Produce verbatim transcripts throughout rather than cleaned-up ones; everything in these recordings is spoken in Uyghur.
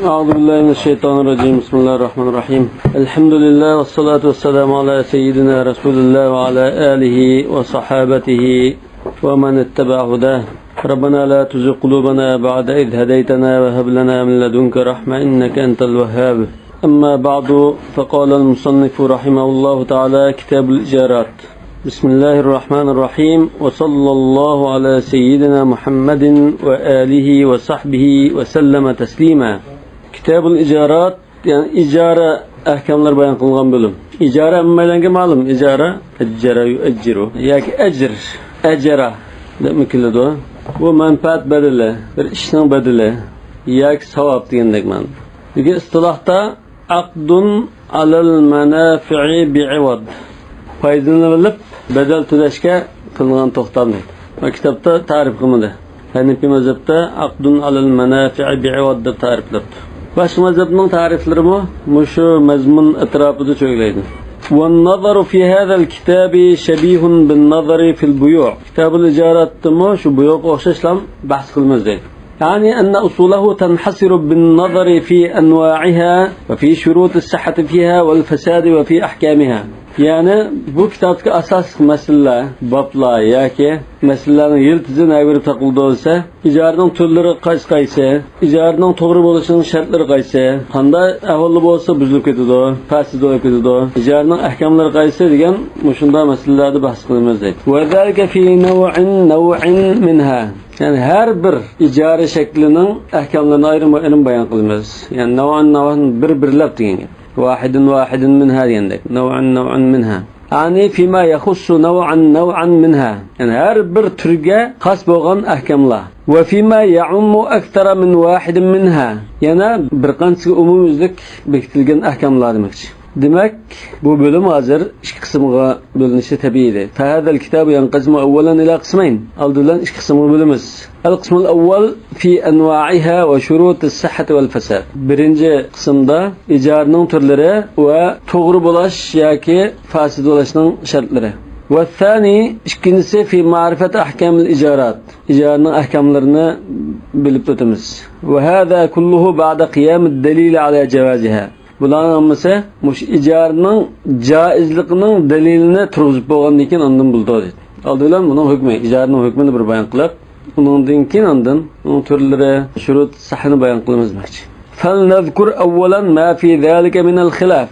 أعوذ بالله من الشيطان الرجيم. بسم الله الرحمن الرحيم. الحمد لله والصلاة والسلام على سيدنا رسول الله وعلى آله وصحابته ومن اتبع هداه. ربنا لا تزغ قلوبنا بعد إذ هديتنا وهب لنا من لدنك رحمة إنك أنت الوهاب. أما بعد، فقال المصنف رحمه الله تعالى: كتاب الإجارات. بسم الله الرحمن الرحيم. وصلى الله على سيدنا محمد وآله وصحبه وسلم تسليما. كتاب الإجارات، يەنى ئىجارە ئەھكاملىرى بايان قىلىنغان بۆلۈم. ئىجارە ھەممەيلەنگە مەلۇم. ئىجارە، ئەججەرە يۇئەججىرۇ ياكى ئەجر، ئەجەرە دەپمۇ كېلىدۇ. بۇ مەنپەئەت بەدىلى، بىر ئىشنىڭ بەدىلى ياكى ساۋاب دېگەندەك مەنىدە. لېكىن ئىستىلاھتا عقد على المنافع بعوض. پايدىلىنىۋېلىپ بەدەل تۆلەشكە قىلىنغان توختام دەيدۇ. ۋە كىتابتا تەرىپ قىلمىدى. ھەنىپىي مەزھەپتە عقد على المنافع بعوض دەپ تەرىپلەپتۇ. باشقا مەزھەپنىڭ تەرىپلىرىمۇ مۇشۇ مەزمۇن ئەتراپىدا چۆگىلەيدۇ. والنظر في هذا الكتاب شبيه بالنظر في البيوع. كىتابۇل ئىجاراتتىمۇ شۇ بۇيۇغا ئوخشاشلا بەھس قىلىمىز دەيدۇ. يعني أن أصوله تنحصر بالنظر في أنواعها وفي شروط الصحة فيها والفساد وفي أحكامها. يەنى بۇ كىتابتىكى ئاساسلىق مەسىلىلەر، بابلار ياكى مەسىلىلەرنىڭ يىلتىزى نەگە بېرىپ تاقىلىدۇ دېسە، ئىجارىنىڭ تۈرلىرى قايسى قايسى، ئىجارىنىڭ توغرا بولۇشىنىڭ شەرتلىرى قايسى، قانداق ئەھۋالدا بولسا بۈزۈلۈپ كېتىدۇ، پاسىد بولۇپ كېتىدۇ، ئىجارىنىڭ ئەھكاملىرى قايسى دېگەن مۇشۇنداق مەسىلىلەردە بەھس قىلىمىز دەيدۇ. وذلك في نوع نوع منها. يەنى ھەر بىر ئىجارە شەكلىنىڭ ئەھكاملىرىنى ئايرىم-ئايرىم بايان قىلىمىز. يەنى نوعا نوعا، بىر-بىرلەپ دېگەن گەپ. واحدا واحدا منها دېگەندەك. نوعا نوعا منها. يعني فيما يخص نوعا نوعا منها. يەنى ھەر بىر تۈرگە خاس بولغان ئەھكاملار. وفيما يعم أكثر من واحد منها. يەنە بىر قانچىسىغا ئومۇميۈزلۈك بېكىتىلگەن ئەھكاملار دېمەكچى. دېمەك، بۇ بۆلۈم ھازىر ئىككى قىسىمغا بۆلۈنۈشى تەبىئىي ئىدى. فهذا الكتاب ينقسم أولا إلى قسمين. ئالدى بىلەن ئىككى قىسىمغا بۆلىمىز. القسم الأول في أنواعها وشروط الصحة والفساد. بىرىنچى قىسىمدا ئىجارىنىڭ تۈرلىرى ۋە توغرا بولاش ياكى پاسىد بولۇشنىڭ شەرتلىرى. والثاني، ئىككىنچىسى، في معرفة أحكام الإجارات. ئىجارىنىڭ ئەھكاملىرىنى بىلىپ ئۆتىمىز. وهذا كله بعد قيام الدليل على جوازها. بۇلارنىڭ ھەممىسى مۇشۇ ئىجارىنىڭ جائىزلىقىنىڭ دەلىلىنى تۇرغۇزۇپ بولغاندىن كېيىن ئاندىن بولىدۇ دېدى. ئالدى بىلەن بۇنىڭ ھۆكمى، ئىجارىنىڭ ھۆكمىنى بىر بايان قىلىپ، ئۇنىڭدىن كېيىن ئاندىن ئۇنىڭ تۈرلىرى، شۇرۇت، سىھھىنى بايان قىلىمىز دېمەكچى. فلنذكر أولا ما في ذلك من الخلاف.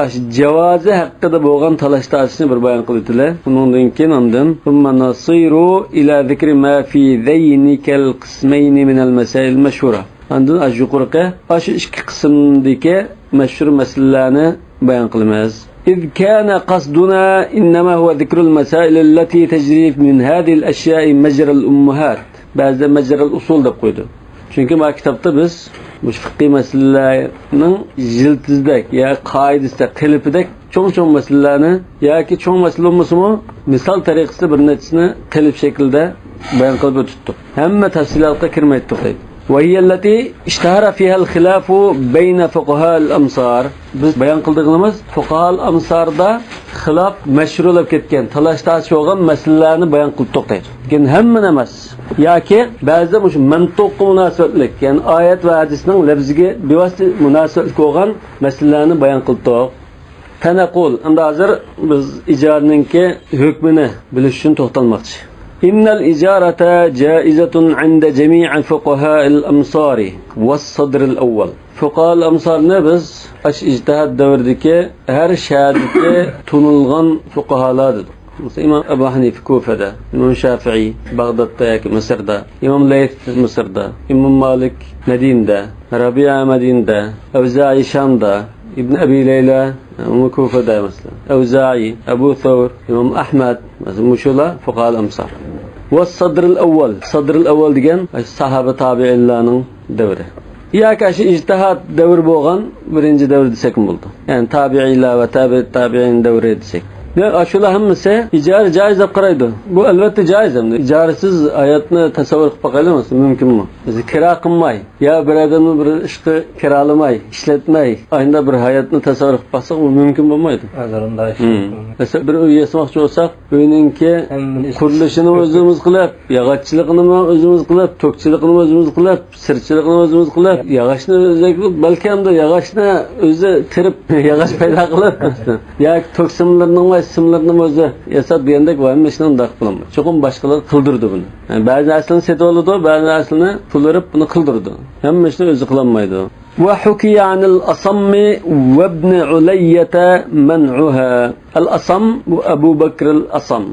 ئاشۇ جاۋازى ھەققىدە بولغان تالاش-تارتىشنى بىر بايان قىلىۋېتىلى. ئۇنىڭدىن كېيىن ئاندىن ثم نصير إلى ذكر ما في ذينك القسمين من المسائل المشهورة. ئاندىن ئاشۇ يۇقىرىقى، ئاشۇ ئىككى قىسىمدىكى مەشھۇر مەسىلىلەرنى بايان قىلىمىز. إذ كان قصدنا إنما هو ذكر المسائل التي تجري من هذه الأشياء مجرى الأمهات. بەزىدە مەجرەل ئۇسۇل دەپ قويىدۇ. چۈنكى مانا كىتابتا بىز مۇشۇ فىقھىي مەسىلىلەرنىڭ يىلتىزىدەك يا قائىدىسىدەك، قېلىپىدەك چوڭ-چوڭ مەسىلىلەرنى ياكى چوڭ مەسىلە بولمىسىمۇ، مىسال تەرىقىسىدە بىر نەچچىسىنى قېلىپ شەكلىدە بايان قىلىپ ئۆتۈپتۇق. ھەممە تەپسىلاتقا كىرمەيتتۇق دەيدۇ. وهي التي اشتهر فيها الخلاف بين فقهاء الأمصار. بىز بايان قىلىدىغىنىمىز فۇقاھال ئەمساردا خىلاپ مەشھۇر بولۇپ كەتكەن، تالاش-تارتىش بولغان مەسىلىلەرنى بايان قىلىپ توختايدۇ. لېكىن ھەممىنى ئەمەس. ياكى بەزىدە مۇشۇ مەنتۇققا مۇناسىۋەتلىك، يەنى ئايەت ۋە ھەدىسنىڭ لەپزىگە بىۋاسىتە مۇناسىۋەتلىك بولغان مەسىلىلەرنى بايان قىلىپ توق. فنقول، ئەمدى ھازىر بىز ئىجارىنىڭكى ھۆكمىنى بىلىش ئۈچۈن توختالماقچى. إن الإجارة جائزة عند جميع فقهاء الأمصار والصدر الأول. فۇقاھال ئەمسارنى بىز ئاشۇ ئىجتىھاد دەۋرىدىكى ھەر شەھەردىكى تونۇلغان فۇقاھالار دېدۇق. مەسىلەن، ئىمام ئەبۇ ھەنىفە كۇفەدە، ئىمام شافىئى باغدادتا ياكى مىسىردا، ئىمام لەيس مىسىردا، ئىمام مالىك مەدىنىدە، رەبىئە مەدىنىدە، ئەۋزائى شامدا، ئىبن ئەبى لەيلە، ئۇمۇ كۇفىدا، مەسىلەن، ئەۋزائى، ئەبۇ سەۋر، ئىمام ئەھمەد، مەسىلەن، مۇشۇلار فۇقاھال ئەمسار. ۋەسسەدرىل ئەۋۋەل، سەدرىل ئەۋۋەل دېگەن ساھابە تابىئىنلارنىڭ دەۋرى. ياكى شۇ ئىجتىھاد دەۋرى بولغان بىرىنچى دەۋر دېسەكمۇ بولىدۇ. يەنى تابىئىيلار ۋە تابىئىت تابىئىن دەۋرى دېسەك. يا، ئاشۇلار ھەممىسى ئىجارە جائىز دەپ قارايدۇ. بۇ ئەلۋەتتە جائىز ئەمدى. ئىجارىسىز ھاياتنى تەسەۋۋۇر قىلىپ باقايلى، مۇمكىنمۇ؟ بىز كىرا قىلماي، يا بىر ئادەمنى بىر ئىشقا كىرالىماي، ئىشلەتمەي، ئاينىدا بىر ھاياتنى تەسەۋۋۇر قىلىپ باقساق، بۇ مۇمكىن بولمايدۇ. ھازىر ئۇنداق ئىش مم. يوق. مەسىلەن، بىر ئۆي ياسىماقچى بولساق، ئۆينىڭكى ھەممىنى قۇرۇلۇشىنى ئۆزىمىز قىلىپ، ياغاچچىلىقىنىمۇ ئۆزىمىز قىلىپ، توكچىلىقىنىمۇ ئۆزىمىز قىلىپ، سىرچىلىقىنى ئۆزىمىز قىلىپ، ياغاچنى ئۆزى، بەلكى ئەمدى ياغاچنى ئۆزى تېرىپ، ياغاچ پەيدا قىلىپ، ياكى توك سىملىرىنىڭ ۋە سىملىرىنىڭ ئۆزى ياساپ دېگەندەك، ۋە ھەممە ئىشنى ئۇنداق قىلالمايدۇ. چوقۇم باشقىلار قىلدۇرىدۇ بۇنى. يەنى بەزى نەرسىلەرنى سېتىۋالىدۇ، بەزى نەرسىلەرنى پۇل بېرىپ بۇنى قىلدۇرىدۇ. ھەممە ئىشنى ئۆزى قىلالمايدۇ. وحكي عن الأصم وابن علية منعها. ئەل ئاسام، بۇ ئەبۇ بەكر ئەل ئاسام.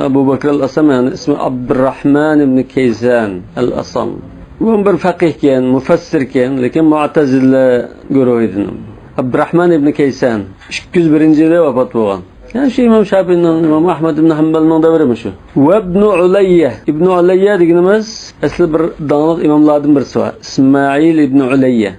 ئەبۇ بەكر ئەل ئاسام، يەنى ئىسمى ئابدۇرراھمان ئىبنى كەيسان ئەل ئاسام. بۇ بىر فەقىھكەن، مۇفەسسىركەن، لېكىن مۇئتەزىلە گۇرۇھىدىن. ئابدۇرراھمان ئىبنى كەيسان ئىككى يۈز بىرىنچى يىلى ۋاپات بولغان. يەنى شۇ ئىمام شاپىئىنىڭ، ئىمام ئەھمەد ئىبنى ھەمبەلنىڭ دەۋرىمۇ شۇ. ۋەبنۇ ئۇلەييە. ئىبنى ئۇلەييە دېگىنىمىز ئەسلى بىر داڭلىق ئىماملاردىن بىرسى بار. ئىسمائىل ئىبنى ئۇلەييە.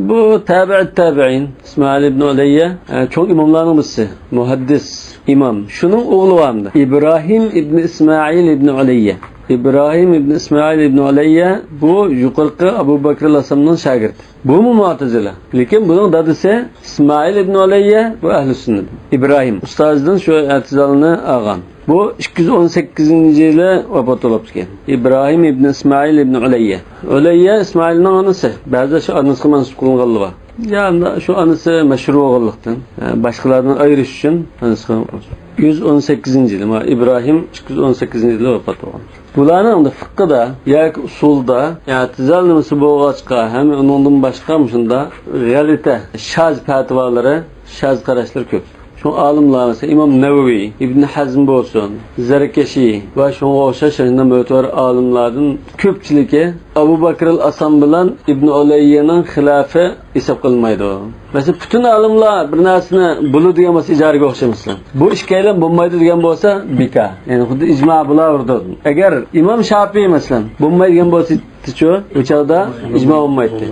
بۇ تابىئىت تابىئىن، ئىسمائىل ئىبنى ئۇلەييە، ئە، چوڭ ئىماملارنىڭ بىرسى، مۇھەددىس ئىمام. شۇنىڭ ئوغلى بار ئەمدى. ئىبراھىم ئىبنى ئىسمائىل ئىبنى ئۇلەييە. ئىبراھىم ئىبنى ئىسمائىل ئىبنى ئۇلەييە بۇ يۇقىرىقى ئەبۇ بەكرىل ئاسامنىڭ شاگىرتى. بۇمۇ مۇئتەزىلە. لېكىن بۇنىڭ دادىسى ئىسمائىل ئىبنى ئۇلەييە، بۇ ئەھلى سۈننەت. ئىبراھىم ئۇستازىدىن شۇ ئەتىزالنى ئالغان. بۇ ئىككى يۈز ئون سەككىزىنچى يىلى ۋاپات بولۇپتىكەن. ئىبراھىم ئىبنى ئىسمائىل ئىبنى ئۇلەييە. ئۇلەييە ئىسمائىلنىڭ ئانىسى. بەزىلەر شۇ ئانىسىغا مەنسۇپ قىلىنغانلىرى بار. يا، شۇ ئانىسى مەشھۇر بولغانلىقتىن، باشقىلاردىن ئايرىش ئۈچۈن ئانىسىغا. يۈز ئون سەككىزىنچى يىلى، ما، ئىبراھىم ئىككى يۈز ئون سەككىزىنچى يىلى ۋاپات بولغان. بۇلارنىڭ ئەمدى فىققىدا ياكى ئۇسۇلدا ئەتىزال نېمىسى بولغاچقا، ھەم ئۇنىڭدىن باشقا مۇشۇنداق غەلىتە، شاز پەتىۋالىرى، شاز قاراشلىرى كۆپ. شۇڭا ئالىملار، مەسىلەن، ئىمام نەۋەۋى، ئىبن ھەزم بولسۇن، زەركەشى ۋە شۇڭا ئوخشاش شۇنداق مۆتىۋەر ئالىملاردىن كۆپچىلىكى ئەبۇ بەكرىل ئاسام بىلەن ئىبن ئۇلەييەنىڭ خىلاپى ھېساب قىلىنمايدۇ. مەسىلەن، پۈتۈن ئالىملار بىر نەرسىنى بولىدۇ دېگەن بولسا، ئىجارىگە ئوخشاش، مەسىلەن. بۇ ئىككىيلەن بولمايدۇ دېگەن بولسا، بىكار. يەنى خۇددى ئىجما بولۇۋېرىدۇ. ئەگەر ئىمام شاپىئى، مەسىلەن، بولمايدۇ دېگەن بولسا، چۇ، ئۇ چاغدا ئىجما بولمايتتى.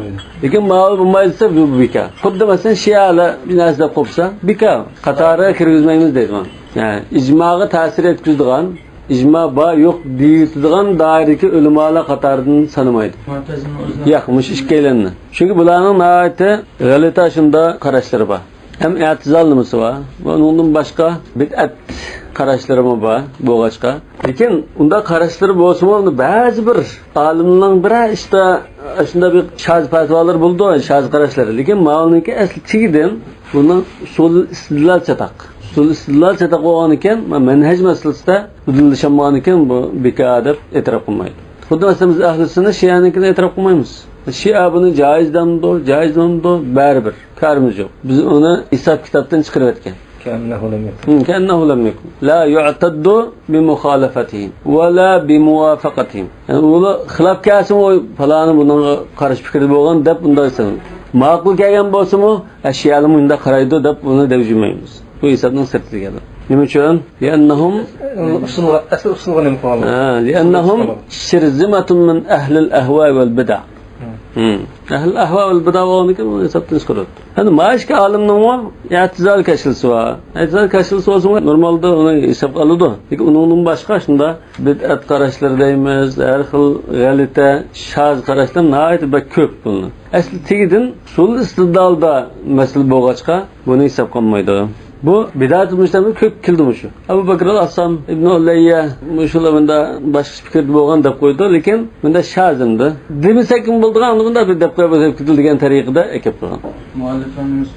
لېكىن ماۋۇ بولمايدۇ دېسە، بۇ بىكار. خۇددى، مەسىلەن، شىئەلەر بىر نەرسە دەپ قوپسا، بىكار. قاتارىغا كىرگۈزمەيمىز دەيدىغان. يەنى ئىجماغا تەسىر يەتكۈزىدىغان، ئىجما بار، يوق دېيىۋېتىدىغان دائىرىدىكى ئۆلىمالار قاتارىدىن سانىمايدۇ. مۇئتەزىلىنىڭ ئۆزىنىڭ ياق، مۇشۇ ئىككىيلەننى. چۈنكى بۇلارنىڭ ناھايىتى غەلىتە شۇنداق قاراشلىرى بار. ھەم ئەتىزال نېمىسى بار. ئۇنىڭدىن باشقا بىدئەت قاراشلىرىمۇ بار بولغاچقا. لېكىن ئۇنداق قاراشلىرى بولسىمۇ، بەزى بىر ئالىمنىڭ بىرەر ئىشتا شۇنداق بىر شاز پەتىۋالىرى بولىدۇ، شاز قاراشلىرى. لېكىن ماۋۇنىڭكى ئەسلى تېگىدىن بۇنىڭ ئۇسۇل ئىستىدلال چاتاق. ئۇسۇل ئىستىدلال چاتاق بولغانىكەن، مەنھەج مەسىلىسىدە دەلىللىشەلمىغانىكەن، بۇ بىكار دەپ ئېتىراپ قىلمايدۇ. خۇددى مەسىلەن، بىز ئەھلى سۈننە شىئەنىڭكىنى ئېتىراپ قىلمايمىز. شىئە بۇنى جائىز دەمدۇ، جائىز دەمدۇ، بەرىبىر. كارىمىز يوق. بىز ئۇنى ھېساب كىتابتىن چىقىرىۋەتكەن. كأنه لم يكن. لا يعتد بمخالفتهم ولا بموافقتهم. يەنى ئۇلار خىلاپ كەلسىمۇ، پالانى بۇنىڭغا قارشى پىكىردە بولغان دەپ ئۇنداق دېسەم. ماقۇل كەلگەن بولسىمۇ، ئە، شىئەلەر مۇنداق قارايدۇ دەپ ئۇنى دەۋجۈمەيمىز. بۇ ھېسابنىڭ سىرتىدا كەلدى. نېمە ئۈچۈن؟ لأنهم، ئۇسۇلغا، ئەسلى ئۇسۇلغا نېمە قىلغان؟ ھە، لأنهم شرذمة من أهل الأهواء والبدع. ئەھل ئەھۋا ۋەل بىدئە بولغاندىكىن، ئۇنى ھېسابتىن چىقىرىدۇ. ئەمدى مانا ئىككى ئالىمنىڭمۇ ئەتىزال كەشفىسى بار. ئەتىزال كەشفىسى بولسىمۇ نورمالدا ئۇنى ھېسابقا ئالىدۇ. لېكىن ئۇنىڭدىن باشقا شۇنداق بىدئەت قاراشلىرى دەيمىز، ھەر خىل غەلىتە، شاز قاراشلار ناھايىتى بەك كۆپ بۇنىڭ. ئەسلى تېگىدىن ئۇسۇل ئىستىدلالدا مەسىلە بولغاچقا، بۇنى ھېسابقا ئالمايدۇ. بۇ بىدئەتۇل مۇجتەھىدتە كۆپ كېلىدۇ مۇشۇ. ئەبۇ بەكرىل ئاسام، ئىبنى ئۇلەييە، مۇشۇلار مۇنداق باشقىچە پىكىردە بولغان دەپ قويىدۇ، لېكىن مۇنداق شاز ئەمدى. دېمىسەكمۇ بولىدىغان، ئۇنى مۇنداق بىر دەپ قويۇپ ئۆتۈپ كېتىدۇ دېگەن تەرىقىدە ئەكەپ قويغان. مۇئەللىپنىڭ نېمىسى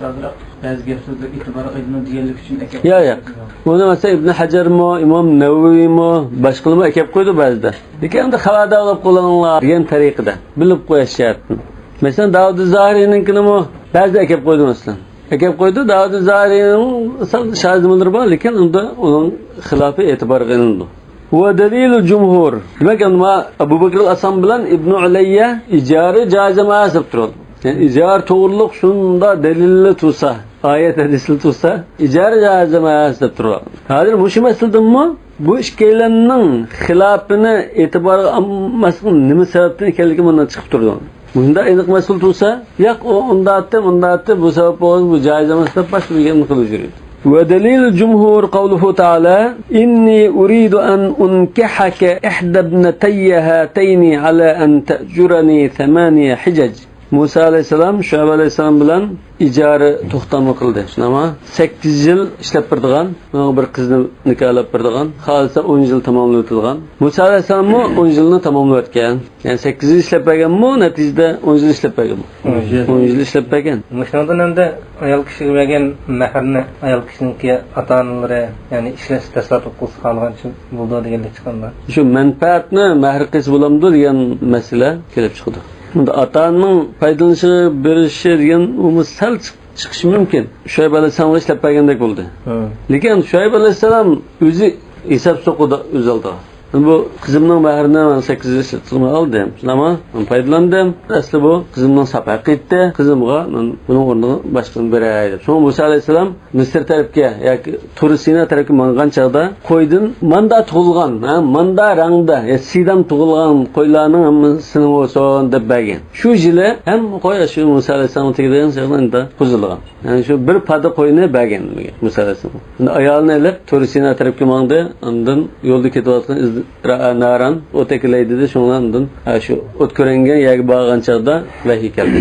بەزى گەپلەردە ئېتىبار ئېلىنىدۇ دېگەنلىك ئۈچۈن ئەكەپ ياق، ياق. بۇنى مەسىلەن ئىبنى ھەجەرمۇ، ئىمام نەۋەۋىمۇ، باشقىلارمۇ ئەكەپ قويىدۇ بەزىدە. لېكىن ئەمدى خەۋەردار بولۇپ قېلىڭلار دېگەن تەرىقىدە، بىلىپ قويۇش شەرتىدىن. مەسىلەن، داۋۇد زاھىرىنىڭكىنىمۇ بەزىدە ئەكەپ قويىدۇ مەسىلەن. ئەكەپ قويدى. داۋۇد زاھىرىنىڭ سەل شاز نېمىلىرى بار، لېكىن ئۇندا ئۇنىڭ خىلاپى ئېتىبارغا ئېلىنىدۇ. ۋە دەلىلۇل جۇمھۇر. دېمەك، ئەمما ئەبۇ بەكرىل ئاسام بىلەن ئىبنى ئۇلەييە ئىجارە جائىز ئەمەس دەپ تۇرىدۇ. يەنى ئىجارە توغرىلىق شۇنداق دەلىللا تۇرسا، ئايەت ھەدىسلا تۇرسا، ئىجارە جائىز ئەمەس دەپ تۇرىدۇ. ھازىر مۇشۇ مەسىلىدىنمۇ بۇ ئىككىيلەننىڭ خىلاپىنى ئېتىبارغا ئالماسلىقنىڭ نېمە سەۋەبتىن ئىكەنلىكى مۇنداق چىقىپ تۇرىدۇ. مۇنداق ئېنىق مەسىلە تۇرسا، ياق، ئۇ ئۇنداق ئەتتى، مۇنداق ئەتتى، بۇ سەۋەب بولغان، بۇ جائىز ئەمەس دەپ باشقا بىر گەپنى قىلىۋېرىدۇ. ودليل الجمهور قوله تعالى: إني أريد أن أنكحك إحدى ابنتي هاتين على أن تأجرني ثماني حجج. مۇسا ئەلەيھىسسالام شۇئەيب ئەلەيھىسسالام بىلەن ئىجارە توختامى قىلدى. شۇنداقمۇ؟ سەككىز يىل ئىشلەپ بېرىدىغان، بۇنىڭغا بىر قىزنى نىكاھلاپ بېرىدىغان، خالىسا ئون يىل تاماملاۋېتىدىغان. مۇسا ئەلەيھىسسالاممۇ ئون يىلنى تاماملاۋەتكەن. يەنى سەككىز يىل ئىشلەپ بەرگەنمۇ، نەتىجىدە ئون يىل ئىشلەپ بەرگەنمۇ؟ ئون يىل. ئون يىل ئىشلەپ بەرگەن. مۇشۇنىڭدىن ئەمدى ئايال كىشىگە بەرگەن مەھرىنى ئايال كىشىنىڭكى ئاتا-ئانىلىرى، يەنى ئىشلەش تەسىراتلىق قىلسا خالىغانچە بولىدۇ دېگەنلىك چىققاندا. شۇ مەنپەئەتنى مەھرى قىلسا بولامدۇ دېگەن مەسىلە كېلىپ چىقىدۇ. بۇندا ئاتا-ئانىنىڭ پايدىلىنىشىغا بېرىشى دېگەن ئۇمۇ سەل چىق-، چىقىشى مۇمكىن. شۇئەيب ئەلەيھىسسالامغا ئىشلەپ بەرگەندەك بولدى. ھە. لېكىن شۇئەيب ئەلەيھىسسالام ئۆزى ھېساب سوقىدۇ ئۆز ئالدىغا. بۇ قىزىمنىڭ مەھرىنى مەن سەككىز يىل ئىشلىتىپ ئالدىم. شۇنداقمۇ؟ مەن پايدىلاندىم. ئەسلى بۇ قىزىمنىڭ ساپ ھەققى ئىدى. قىزىمغا مەن بۇنىڭ ئورنىغا باشقىنى بېرەي دەپ. شۇڭا مۇسا ئەلەيھىسسالام مىسىر تەرەپكە ياكى تۇر سىنا تەرەپكە ماڭغان چاغدا قويدىن ماندا تۇغۇلغان، ھە، ماندا رەڭدە، يا سىدام تۇغۇلغان قويلارنىڭ ھەممىسى سېنىڭ بولسۇن دەپ بەرگەن. شۇ يىلى ھەممە قوي شۇ مۇسا ئەلەيھىسسالامغا تېگىدىغان چاغدا ئەمدى بۇزۇلغان. يەنى شۇ بىر پادا قوينى بەرگەن دېگەن مۇسا ئەلەيھىسسالام. ئەمدى ئايالىنى ئېلىپ تۇر سىنا تەرەپكە ماڭدى. ئاندىن يولدا كېتىۋاتقان ئىز-، رائا ناران، ئوت ئەكېلەي دېدى. شۇڭا ئاندىن، ھە، شۇ ئوت كۆرۈنگەن يەرگە بارغان چاغدا ۋەھىي كەلدى.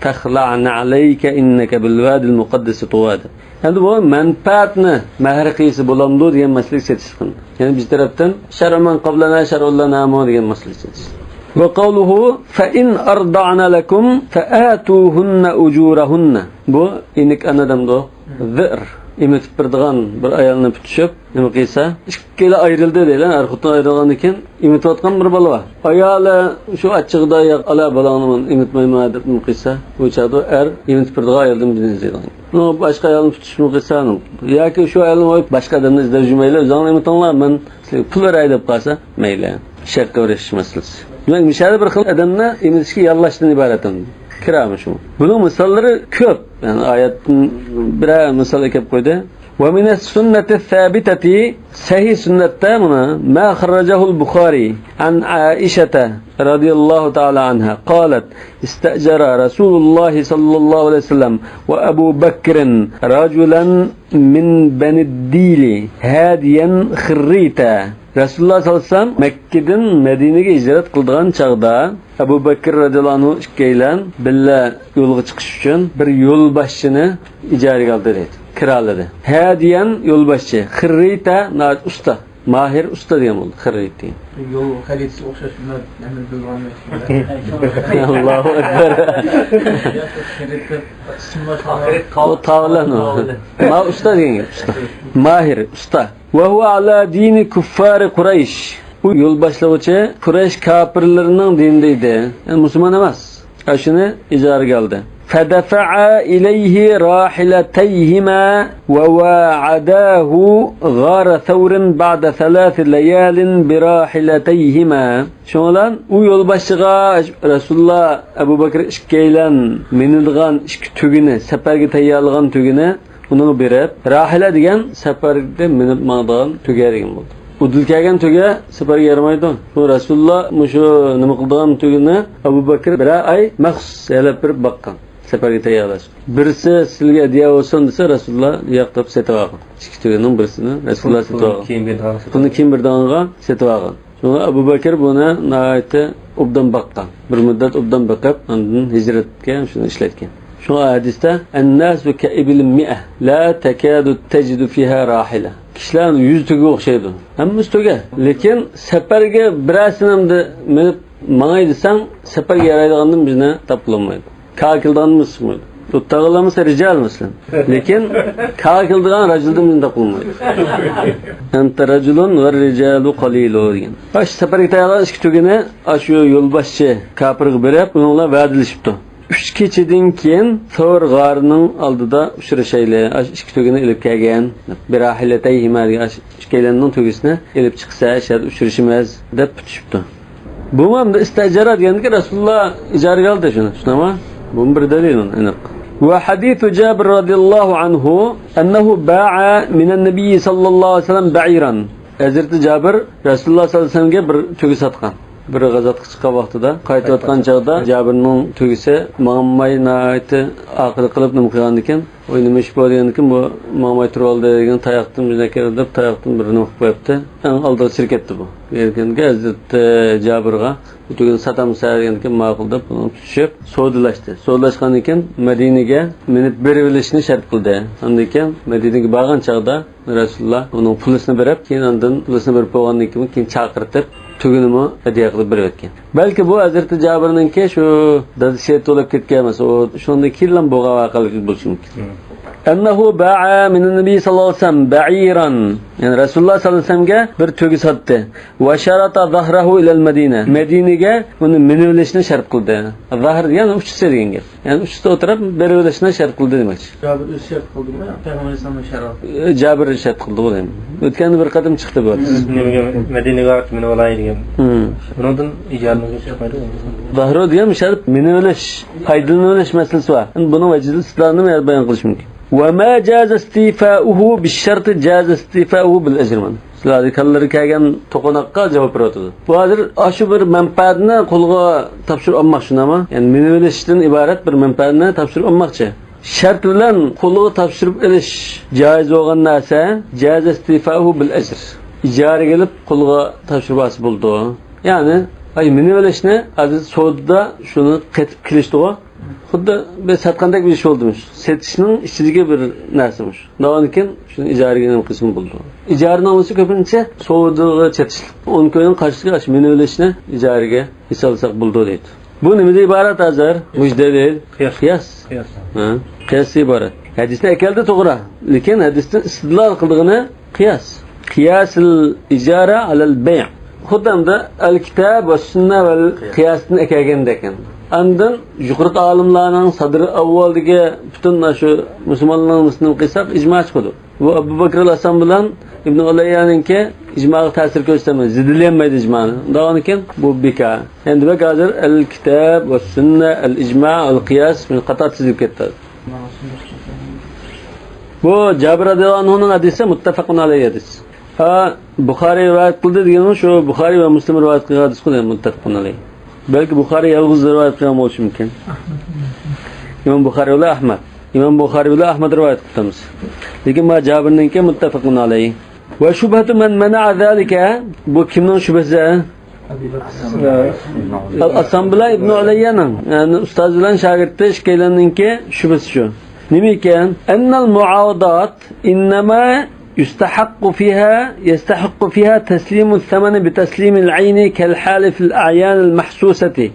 تەخلەئ نەئلەيكە ئىننەكە بىل ۋادىل مۇقەددەسى تۇۋا دەپ. ئەمدى بۇ مەنپەئەتنى مەھرى قىلسا بولامدۇ دېگەن مەسىلىگە چېتىشقان. يەنى بىز تەرەپتىن شەرئۇ مەن قابلەنا شەرئۇ لەنامۇ دېگەن مەسىلىگە چېتىش. وقوله فإن أرضعن لكم فآتوهن أجورهن. بۇ ئىنىك ئانا دەمدۇ؟ زىئر. ئېمىتىپ بېرىدىغان بىر ئايالنى پۈتۈشۈپ، نېمە قىلسا، ئىككىلا ئايرىلدى دەيلى. ئەر خوتۇن ئايرىلغاندىن كېيىن ئېمىتىۋاتقان بىر بالا بار. ئايالى شۇ ئاچچىقىدا، ياق، ئالا بالاڭنى مەن ئېمىتمەيمەن دەپ نېمە قىلسا، بۇ چاغدا ئەر ئېمىتىپ بېرىدىغان ئايالدىن بىرنى ئىزدەيدىغان. بۇ باشقا ئايالنى پۈتۈشمۇ قىلسا، ياكى شۇ ئايالنى قويۇپ باشقا ئادەمنى ئىزدەپ يۈرمەيلى، ئۆزۈڭلار ئېمىتىڭلار، مەن سىلەرگە پۇل بېرەي دەپ قالسا، مەيلى. شەرتكە بېرىش مەسىلىسى. دېمەك، مۇشۇ يەردە بىر خىل ئادەمنى ئېمىتىشكە ياللاشتىن ئىبارەت ئەمدى. كىرامۇ شۇ. بۇنىڭ مىساللىرى كۆپ. يەنى ئايەتتىن بىرەر مىسال ئەكەپ قويدى. ومن السنة الثابتة، سەھىھ سۈننەتتە مانا، ما خرجه البخاري عن عائشة رضي الله تعالى عنها قالت: استأجر رسول الله صلى الله عليه وسلم وأبو بكر رجلا من بني الديل هاديا خريتا. رەسۇلۇللاھ سەللەللاھۇ ئەلەيھى ۋەسەللەم مەككىدىن مەدىنىگە ھىجرەت قىلىدىغان چاغدا، ئەبۇ بەكىر رەزىياللاھۇ ئەنھۇ ئىككىيلەن بىللە يولغا چىقىش ئۈچۈن بىر يولباشچىنى ئىجارىگە ئالدى دەيدۇ، كىرالىدى. ھادىيەن، يولباشچى، خىررىيتە، ناھايىتى ئۇستا، ماھىر ئۇستا دېگەن بولدى، خىررىيت دېگەن. يول خەرىتىسىگە ئوخشاش بىلەن ھەممە بىلىدىغان نەرسە. ئاللاھۇ ئەكبەر. خىررىيت دەپ ئىسىملاشلار. ئۇ تاۋلان ئۇ. ما ئۇستا دېگەن گەپ، ئۇستا. ماھىر، ئۇستا. وهو على دين كفار قريش. ئۇ يول باشلىغۇچى قۇرەيش كاپىرلىرىنىڭ دىنىدا ئىدى. يەنى مۇسۇلمان ئەمەس. ئاشۇنى ئىجارىگە ئالدى. فدفعا إليه راحلتيهما وواعداه غار ثور بعد ثلاث ليال براحلتيهما. شۇنىڭ بىلەن ئۇ يولباشچىغا رەسۇلۇللاھ، ئەبۇ بەكرى ئىككىيلەن مىنىدىغان ئىككى تۆگىنى، سەپەرگە تەييارلىغان تۆگىنى ئۇنىڭغا بېرىپ، راھىلە دېگەن سەپەردە مىنىپ ماڭىدىغان تۆگە دېگەن بولدى. ئۇدۇل كەلگەن تۆگە سەپەرگە يارىمايدۇ. شۇ رەسۇلۇللاھ مۇشۇ نېمە قىلىدىغان تۆگىنى ئەبۇ بەكرى بىرەر ئاي مەخسۇس ھەيدەپ بېرىپ باققان، سەپەرگە تەييارلاش. بىرسى سىلىگە ھەدىيە بولسۇن دېسە، رەسۇلۇللاھ ياق دەپ سېتىۋالغان. ئىككى تۆگىنىڭ بىرسىنى رەسۇلۇللاھ سېتىۋالغان. كېيىن بېرىدىغان. پۇلنى كېيىن بېرىدىغانغا سېتىۋالغان. شۇڭا ئەبۇ بەكىر بۇنى ناھايىتى ئوبدان باققان. بىر مۇددەت ئوبدان بېقىپ، ئاندىن ھىجرەتكە شۇنى ئىشلەتكەن. شۇڭا ھەدىستە، الناس كإبل مئة لا تكاد تجد فيها راحلة. كىشىلەر يۈز تۆگىگە ئوخشايدۇ. ھەممىسى تۆگە. لېكىن سەپەرگە بىرەرسىنى ئەمدى مىنىپ ماڭاي دېسەڭ، سەپەرگە يارايدىغاندىن بىزنى تاپقىلىمايدۇ. كاغا كېلىدىغاندىن بىزنى تاپقىلىمايدۇ. تۇتتاغىلىمىسا رىجال مەسىلەن. لېكىن كاغا كېلىدىغان راجۇلدىن بىزنى تاپقىلىمايدۇ. أنت رجل والرجال قليل دېگەن. ئاشۇ سەپەرگە تەييارلىغان ئىككى تۆگىنى ئاشۇ يولباشچى كاپىرغا بېرىپ، ئۇنىڭ بىلەن ۋەدىلىشىپتۇ. ئۈچ كېچىدىن كېيىن سەۋر غارىنىڭ ئالدىدا ئۇچرىشايلى. ئاشۇ ئىككى تۆگىنى ئېلىپ كەلگىن. براحلتيهما دېگەن ئاشۇ ئىككىيلەننىڭ تۆگىسىنى ئېلىپ چىقسا، شۇ يەردە ئۇچرىشىمىز دەپ پۈتۈشۈپتۇ. بۇمۇ ئەمدى ئىستەجەرە دېگەندىكى رەسۇلۇللاھ ئىجارىگە ئالدى شۇنى، شۇنداقمۇ؟ بۇمۇ بىر دەلىل ئېنىق. وحديث جابر رضي الله عنه أنه باع من النبي صلى الله عليه وسلم بعيرا. ھەزرىتى جابىر رەسۇلۇللاھ سەللەللاھۇ ئەلەيھى ۋەسەللەمگە بىر تۆگە ساتقان. بىر غازاتقا چىققان ۋاقتىدا، قايتىۋاتقان چاغدا جابىرنىڭ تۆگىسى ماڭالماي ناھايىتى ئاقىلىق قىلىپ نېمە قىلغاندىكىن، ئۇ نېمە ئىش بۇ دېگەندىكىن، بۇ ماڭماي تۇرۇۋالدى دېگەن، تاياقتىن بىر نەكىر دەپ، تاياقتىن بىر نېمە قىلىپ قويۇپتۇ. ئەڭ ئالدىغا چىرىپ كەتتى بۇ. دېگەنكى ھەزرىتى جابىرغا، بۇ تۈگىنى ساتامسەن دېگەنكى ماقۇل دەپ، بۇنىڭ تۇتۇشۇپ سودىلاشتى. سودىلاشقاندىن كېيىن مەدىنىگە مىنىپ بېرىۋېلىشنى شەرت قىلدى. ئاندىن كېيىن مەدىنىگە بارغان چاغدا رەسۇلۇللا ئۇنىڭ پۇلىسىنى بېرىپ، كېيىن ئاندىن پۇلىسىنى بېرىپ بولغاندىن كېيىن، كېيىن چاقىرتىپ، تۈگىنىمۇ ھەدىيە قىلىپ بېرىۋەتكەن. بەلكى بۇ ھەزرىتى جابىرنىڭكى شۇ دادىسى شېھىت بولۇپ كەتكەن ئەمەس، ئۇ شۇنىڭدىن كېيىنلا بولغان ۋەقەلىك بولۇشى مۇمكىن. مم. أنه باع من النبي صلى الله عليه وسلم بعيرا، يەنى رەسۇلۇللا سەللەللاھۇ ئەلەيھى ۋەسەللەمگە بىر تۆگە ساتتى. وشرط ظهره إلى المدينة، مەدىنىگە ئۇنى مىنىۋېلىشنى شەرت قىلدى. زاھىر دېگەن ئۇچىسى دېگەن گەپ. يەنى ئۇچىسىدا ئولتۇرۇپ بېرىۋېلىشنى شەرت قىلدى دېمەكچى. جابىر ئۆزى شەرت قىلدىمۇ يا پەيغەمبەر ئەلەيھىسسالامنىڭ شەرتى؟ ئى، جابىر شەرت قىلدى بۇ دەيمەن. ئۆتكەندە بىر قېتىم چىقتى بۇ ھەدىس. نېمىگە مەدىنىگە بارىپ مىنىپ ئالاي دېگەن. ھىم. بۇنىڭدىن ئىجارىنىڭ چىقمايدۇ. زاھرۇ دېگەن شەرت مىنىۋېلىش، پايدىلىنىۋېلىش مەسىلىسى بار. ئەمدى بۇنىڭ ۋەجىدىل ئىستىدلالىنى بايان قىلىش مۇمكىن. وما جاز استيفاؤه بالشرط جاز استيفاؤه بالأجر، مانا. سىلەر ھازىر كاللىلىرى كەلگەن توقۇناققا جاۋاب بېرىۋاتىدۇ. بۇ ھازىر ئاشۇ بىر مەنپەئەتنى قولغا تاپشۇرۇپ ئالماق شۇنداقمۇ؟ يەنى مىنىۋېلىشتىن ئىبارەت بىر مەنپەئەتنى تاپشۇرۇپ ئالماقچى. شەرت بىلەن قولغا تاپشۇرۇپ ئېلىش جائىز بولغان نەرسە، جاز استيفاؤه بالأجر. ئىجارىگە ئېلىپ قولغا تاپشۇرۇپ ئالسا بولىدۇ. يەنى، ئاي، مىنىۋېلىشنى ھازىر سودىدا شۇنى قېتىپ كېلىشتىغۇ. خۇددى بىز ساتقاندەك بىر ئىش بولدى. سېتىشنىڭ ئىچىدىكى بىر نەرسە مۇشۇ. داۋاندىن كېيىن شۇنى ئىجارىگە نېمە قىلسىمۇ بولىدۇ. ئىجارە نامىسى كۆپىنچە سودىغا چېتىشلىق. ئون كوينىڭ قارشىسىغا ئاشۇ مىنىۋېلىشنى ئىجارىگە ئېسىۋالساق بولىدۇ دەيدۇ. بۇ نېمىدىن ئىبارەت ھازىر؟ مۇشۇ دەلىل. قىياس. قىياس. قىياس. ھە؟ قىياس ئىبارەت. ھەدىسنى ئەكەلدى توغرا. لېكىن ھەدىستىن ئىستىدلال قىلىدىغىنى قىياس. قىياسىل ئىجارە ئەلەل بەيئ. خۇددى ئەمدى ئەل كىتاب ۋە سۈننە ۋەل قىياستىن ئەكەلگەندەك. ئاندىن يۇقىرىقى ئالىملارنىڭ سەدرى ئەۋۋالدىكى پۈتۈن شۇ مۇسۇلمانلارنىڭ نېمىسىنى قىلساق ئىجما چىقىدۇ. بۇ ئەبۇ بەكرىل ئەسلام بىلەن ئىبنى ئۇلەييانىڭكى ئىجماغا تەسىر كۆرسەتمەيدۇ، زىددىلىيەلمەيدۇ ئىجمانى. ئۇنداق ئىكەن، بۇ بىكار. ئەمدى بەك ھازىر ئەل كىتاب ۋە سۈننە، ئەل ئىجما، ئەل قىياس، بۇنى قاتار تىزىلىپ كەتتى. بۇ جابىر رەزىياللاھۇ ئەنھۇنىڭ ھەدىسى مۇتتەپەقۇن ئەلەيھى ھەدىس. ھە، بۇخارىي رىۋايەت قىلدى دېگىنىمىز شۇ بۇخارىي ۋە مۇسلىم رىۋايەت قىلغان ھەدىسقۇ دېگەن مۇتتەپەقۇن ئەلەيھى. بەلكى بۇخارىي يالغۇز رىۋايەت قىلغان بولۇشى مۇمكىن. ئىمام بۇخارىي بىلەن ئەھمەد. ئىمام بۇخارىي بىلەن ئەھمەد رىۋايەت قىلىپتىمىز. لېكىن ما جابىرنىڭكى مۇتتەپەقۇن ئەلەيھى. ۋە شۇبھەتۇ مەن مەنەئە زالىكە، بۇ كىمنىڭ شۈبھىسى؟ ئەسلام بىلەن ئىبنى ئۇلەييەنىڭ، يەنى ئۇستاز بىلەن شاگىرتى ئىككىيلەننىڭكى شۈبھىسى شۇ. نېمە ئىكەن؟ ئەننەل مۇئاۋىدات ئىننەما يۇستەھەققۇ فىھا، يەستەھەققۇ فىھا تەسلىمۇ سەمەنى بىتەسلىمىل ئەينى كەل ھالى فىل ئەيانىل مەھسۇسەتى.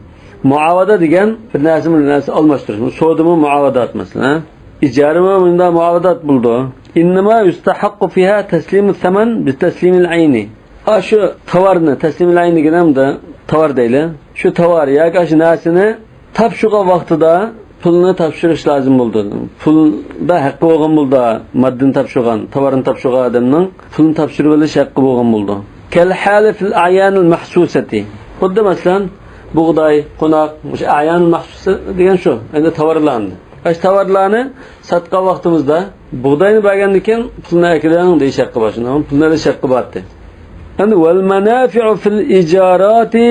مۇئاۋادە دېگەن بىر نەرسە بىلەن نەرسە ئالماشتۇرۇش. سودىمۇ مۇئاۋادات مەسىلەن. ئىجارىمۇ مۇنداق مۇئاۋادات بولىدۇ. ئىننەما يۇستەھەققۇ فىھا تەسلىمۇ سەمەن بىتەسلىمىل ئەينى. ئاشۇ تاۋارنى، تەسلىمىل ئەين دېگىنىمدە تاۋار دەيلى. شۇ تاۋار ياكى ئاشۇ نەرسىنى تاپشۇرغان ۋاقتىدا پۇلنى تاپشۇرۇش لازىم بولىدۇ. پۇلدا ھەققى بولغان بولىدۇ، ماددىنى تاپشۇرغان، تاۋارنى تاپشۇرغان ئادەمنىڭ پۇلنى تاپشۇرۇۋېلىش ھەققى بولغان بولىدۇ. كەل ھالى فىل ئەيانىل مەھسۇسەتى. خۇددى مەسىلەن، بۇغداي، قوناق، مۇشۇ ئەيانىل مەھسۇسە دېگەن شۇ. ئەمدى تاۋارلارنى. ئاشۇ تاۋارلارنى ساتقان ۋاقتىمىزدا بۇغداينى بەرگەندىن كېيىن پۇلنى ئەكېلىڭ دېيىش ھەققى بار، شۇنداقمۇ؟ پۇلنى ئېلىش ھەققى بار ئىدى. ئەمدى ۋەل مەنافىئۇ فىل ئىجاراتى